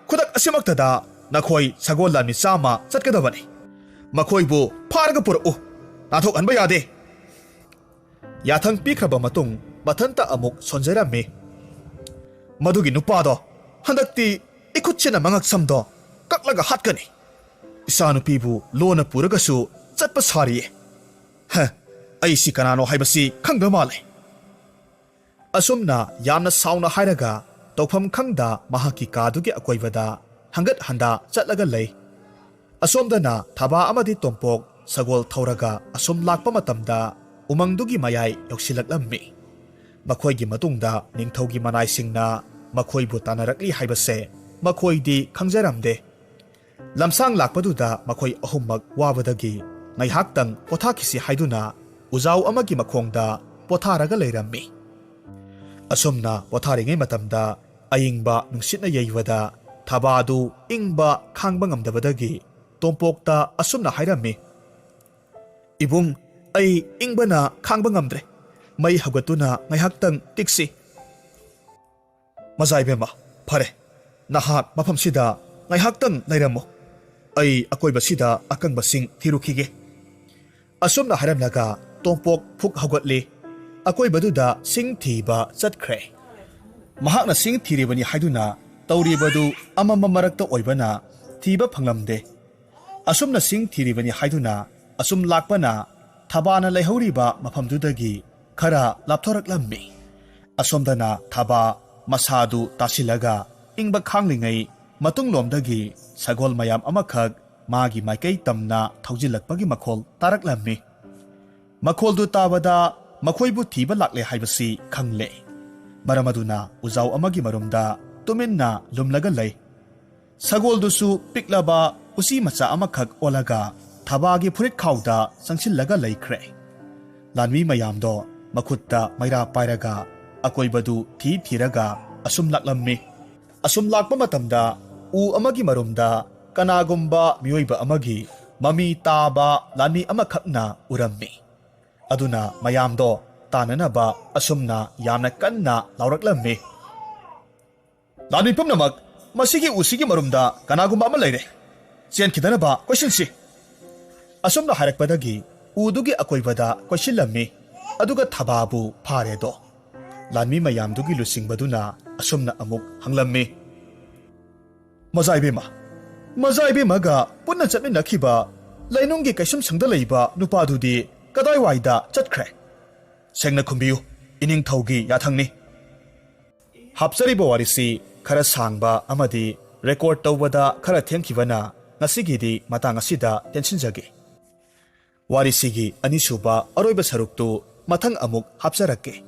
ꯈꯨꯗꯛ ꯑꯁꯤꯃꯛꯇꯗ ꯅꯈꯣꯏ ꯁꯒꯣꯜ ꯂꯥꯟꯃꯤ ꯆꯥꯝꯃ ꯆꯠꯀꯗꯕꯅꯤ꯫ ꯃꯈꯣꯏꯕꯨ ꯐꯥꯔꯒ ꯄꯨꯔꯛꯎ꯫ ꯅꯥꯟꯊꯣꯛꯍꯟꯕ ꯌꯥꯗꯦ"꯫ ꯌꯥꯊꯪ ꯄꯤꯈ꯭ꯔꯕ ꯃꯇꯨꯡ ꯃꯊꯟꯇ ꯑꯃꯨꯛ ꯁꯣꯟꯖꯔꯝꯃꯤ꯫ "ꯃꯗꯨꯒꯤ ꯅꯨꯄꯥꯗꯣ ꯍꯟꯗꯛꯇꯤ ꯏꯈꯨꯠꯁꯤꯅ ꯃꯉꯛꯁꯝꯗꯣ ꯀꯛꯂꯒ ꯍꯥꯠꯀꯅꯤ꯫ ꯏꯆꯥꯅꯨꯄꯤꯕꯨ ꯂꯣꯟꯅ ꯄꯨꯔꯒꯁꯨ ꯆꯠꯄ ꯁꯥꯔꯤꯌꯦ꯫ ꯍ, ꯑꯩꯁꯤ ꯀꯅꯥꯅꯣ ꯍꯥꯏꯕꯁꯤ ꯈꯪꯗ꯭ꯔ ꯃꯥꯜꯂꯦ"꯫ ꯑꯁꯨꯝꯅ ꯌꯥꯝꯅ ꯁꯥꯎꯅ ꯍꯥꯏꯔꯒ ꯇꯧꯐꯝ ꯈꯪꯗ ꯃꯍꯥꯛꯀꯤ ꯀꯥꯗꯨꯒꯤ ꯑꯀꯣꯏꯕꯗ ꯍꯪꯒꯠ ꯍꯟꯗ ꯆꯠꯂꯒ ꯂꯩ꯫ ꯑꯁꯣꯝꯗꯅ ꯊꯕꯥ ꯑꯃꯗꯤ ꯇꯣꯝꯄꯣꯛ ꯁꯒꯣꯜ ꯊꯧꯔꯒ ꯑꯁꯨꯝ ꯂꯥꯛꯄ ꯃꯇꯝꯗ ꯎꯃꯪꯗꯨꯒꯤ ꯃꯌꯥꯏ ꯌꯧꯁꯤꯜꯂꯛꯂꯝꯃꯤ꯫ ꯃꯈꯣꯏꯒꯤ ꯃꯇꯨꯡꯗ ꯅꯤꯡꯊꯧꯒꯤ ꯃꯅꯥꯏꯁꯤꯡꯅ ꯃꯈꯣꯏꯕꯨ ꯇꯥꯟꯅꯔꯛꯂꯤ ꯍꯥꯏꯕꯁꯦ ꯃꯈꯣꯏꯗꯤ ꯈꯪꯖꯔꯝꯗꯦ꯫ ꯂꯝꯁꯥꯡ ꯂꯥꯛꯄꯗꯨꯗ ꯃꯈꯣꯏ ꯑꯍꯨꯝꯃꯛ ꯋꯥꯕꯗꯒꯤ ꯉꯥꯏꯍꯥꯛꯇꯪ ꯄꯣꯊꯥꯈꯤꯁꯤ ꯍꯥꯏꯗꯨꯅ ꯎꯖꯥꯎ ꯑꯃꯒꯤ ꯃꯈꯣꯡꯗ ꯄꯣꯊꯥꯔꯒ ꯂꯩꯔꯝꯃꯤ꯫ ꯑꯁꯨꯝꯅ ꯄꯣꯊꯥꯔꯤꯉꯩ ꯃꯇꯝꯗ ꯑꯏꯪꯕ ꯅꯨꯡꯁꯤꯠꯅ ꯌꯩꯕꯗ ꯊꯕꯥꯗꯨ ꯏꯪꯕ ꯈꯥꯡꯕ ꯉꯝꯗꯕꯗꯒꯤ ꯇꯣꯝꯄꯣꯛꯇ ꯑꯁꯨꯝꯅ ꯍꯥꯏꯔꯝꯃꯤ, "ꯏꯕꯨꯡ, ꯑꯩ ꯏꯪꯕꯅ ꯈꯥꯡꯕ ꯉꯝꯗ꯭ꯔꯦ꯫ ꯃꯩ ꯍꯧꯒꯠꯇꯨꯅ ꯉꯥꯏꯍꯥꯛꯇꯪ ꯇꯤꯛꯁꯤ"꯫ "ꯃꯖꯥ ꯏꯕꯦꯝꯃ, ꯐꯔꯦ, ꯅꯍꯥꯛ ꯃꯐꯝꯁꯤꯗ ꯉꯥꯏꯍꯥꯛꯇꯪ ꯂꯩꯔꯝꯃꯨ꯫ ꯑꯩ ꯑꯀꯣꯏꯕꯁꯤꯗ ꯑꯀꯪꯕꯁꯤꯡ ꯊꯤꯔꯨꯈꯤꯒꯦ"꯫ ꯑꯁꯨꯝꯅ ꯍꯥꯏꯔꯝꯂꯒ ꯇꯣꯝꯄꯣꯛ ꯐꯨꯛ ꯍꯧꯒꯠꯂꯤ꯫ ꯑꯀꯣꯏꯕꯗꯨꯗ ꯁꯤꯡ ꯊꯤꯕ ꯆꯠꯈ꯭ꯔꯦ꯫ ꯃꯍꯥꯛꯅ ꯁꯤꯡ ꯊꯤꯔꯤꯕꯅꯤ ꯍꯥꯏꯗꯨꯅ ꯇꯧꯔꯤꯕꯗꯨ ꯑꯃꯝꯕ ꯃꯔꯛꯇ ꯑꯣꯏꯕꯅ ꯊꯤꯕ ꯐꯪꯂꯝꯗꯦ꯫ ꯑꯁꯨꯝꯅ ꯁꯤꯡ ꯊꯤꯔꯤꯕꯅꯤ ꯍꯥꯏꯗꯨꯅ ꯑꯁꯨꯝ ꯂꯥꯛꯄꯅ ꯊꯕꯥꯅ ꯂꯩꯍꯧꯔꯤꯕ ꯃꯐꯝꯗꯨꯗꯒꯤ ꯈꯔ ꯂꯥꯞꯊꯣꯔꯛꯂꯝꯃꯤ꯫ ꯑꯁꯣꯝꯗꯅ ꯊꯕꯥ ꯃꯁꯥꯗꯨ ꯇꯥꯁꯤꯜꯂꯒ ꯏꯪꯕ ꯈꯥꯡꯂꯤꯉꯩ ꯃꯇꯨꯡꯂꯣꯝꯗꯒꯤ ꯁꯒꯣꯜ ꯃꯌꯥꯝ ꯑꯃꯈꯛ ꯃꯥꯒꯤ ꯃꯥꯏꯀꯩ ꯇꯝꯅ ꯊꯧꯖꯤꯜꯂꯛꯄꯒꯤ ꯃꯈꯣꯜ ꯇꯥꯔꯛꯂꯝꯃꯤ꯫ ꯃꯈꯣꯜꯗꯨ ꯇꯥꯕꯗ ꯃꯈꯣꯏꯕꯨ ꯊꯤꯕ ꯂꯥꯛꯂꯦ ꯍꯥꯏꯕꯁꯤ ꯈꯪꯂꯦ꯫ ꯃꯔꯝ ꯑꯗꯨꯅ ꯎꯖꯥꯎ ꯑꯃꯒꯤ ꯃꯔꯨꯝꯗ ꯇꯨꯃꯤꯟꯅ ꯂꯨꯝꯂꯒ ꯂꯩ꯫ ꯁꯒꯣꯜꯗꯨꯁꯨ ꯄꯤꯛꯂꯕ ꯎꯆꯤ ꯃꯆꯥ ꯑꯃꯈꯛ ꯑꯣꯜꯂꯒ ꯊꯕꯥꯒꯤ ꯐꯨꯔꯤꯠ ꯈꯥꯎꯗ ꯆꯪꯁꯤꯜꯂꯒ ꯂꯩꯈ꯭ꯔꯦ꯫ ꯂꯥꯟꯃꯤ ꯃꯌꯥꯝꯗꯣ ꯃꯈꯨꯠꯇ ꯃꯩꯔꯥ ꯄꯥꯏꯔꯒ ꯑꯀꯣꯏꯕꯗꯨ ꯊꯤ ꯊꯤꯔꯒ ꯑꯁꯨꯝ ꯂꯥꯛꯂꯝꯃꯤ꯫ ꯑꯁꯨꯝ ꯂꯥꯛꯄ ꯃꯇꯝꯗ ꯎ ꯑꯃꯒꯤ ꯃꯔꯨꯝꯗ ꯀꯅꯥꯒꯨꯝꯕ ꯃꯤꯑꯣꯏꯕ ꯑꯃꯒꯤ ꯃꯃꯤ ꯇꯥꯕ ꯂꯥꯟꯃꯤ ꯑꯃꯈꯛꯅ ꯎꯔꯝꯃꯤ꯫ ꯑꯗꯨꯅ ꯃꯌꯥꯝꯗꯣ ꯇꯥꯟꯅꯅꯕ ꯑꯁꯨꯝꯅ ꯌꯥꯝꯅ ꯀꯟꯅ ꯂꯥꯎꯔꯛꯂꯝꯃꯤ꯫ "ꯂꯥꯟꯃꯤ ꯄꯨꯝꯅꯃꯛ, ꯃꯁꯤꯒꯤ ꯎꯁꯤꯒꯤ ꯃꯔꯨꯝꯗ ꯀꯅꯥꯒꯨꯝꯕ ꯑꯃ ꯂꯩꯔꯦ꯫ ꯆꯦꯟꯈꯤꯗꯅꯕ ꯀꯣꯏꯁꯤꯟꯁꯤ"꯫ ꯑꯁꯨꯝꯅ ꯍꯥꯏꯔꯛꯄꯗꯒꯤ ꯎꯗꯨꯒꯤ ꯑꯀꯣꯏꯕꯗ ꯀꯣꯏꯁꯤꯜꯂꯝꯃꯤ꯫ ꯑꯗꯨꯒ ꯊꯕꯥꯕꯨ ꯐꯥꯔꯦꯗꯣ꯫ ꯂꯥꯟꯃꯤ ꯃꯌꯥꯝꯗꯨꯒꯤ ꯂꯨꯆꯤꯡꯕꯗꯨꯅ ꯑꯁꯨꯝꯅ ꯑꯃꯨꯛ ꯍꯪꯂꯝꯃꯤ, "ꯃꯖꯥ ꯏꯕꯦꯝꯃ, ꯃꯖꯥ ꯏꯕꯦꯝꯃꯒ ꯄꯨꯟꯅ ꯆꯠꯃꯤꯟꯅꯈꯤꯕ ꯂꯩꯅꯨꯡꯒꯤ ꯀꯩꯁꯨꯝꯁꯪꯗ ꯂꯩꯕ ꯅꯨꯄꯥꯗꯨꯗꯤ ꯀꯗꯥꯏꯋꯥꯏꯗ ꯆꯠꯈ꯭ꯔꯦ? ꯁꯦꯡꯅ ꯈꯨꯝꯕꯤꯌꯨ, ꯏꯅꯤꯡꯊꯧꯒꯤ ꯌꯥꯊꯪꯅꯤ꯫" ꯍꯥꯞꯆꯔꯤꯕ ꯋꯥꯔꯤꯁꯤ ꯈꯔ ꯁꯥꯡꯕ ꯑꯃꯗꯤ ꯔꯦꯀꯣꯔꯗ ꯇꯧꯕꯗ ꯈꯔ ꯊꯦꯡꯈꯤꯕꯅ ꯉꯁꯤꯒꯤꯗꯤ ꯃꯇꯥꯡ ꯑꯁꯤꯗ ꯇꯦꯟꯁꯤꯟꯖꯒꯦ꯫ ꯋꯥꯔꯤꯁꯤꯒꯤ ꯑꯅꯤꯁꯨꯕ ꯑꯔꯣꯏꯕ ꯁꯔꯨꯛꯇꯨ ꯃꯊꯪ ꯑꯃꯨꯛ ꯍꯥꯞꯆꯔꯛꯀꯦ꯫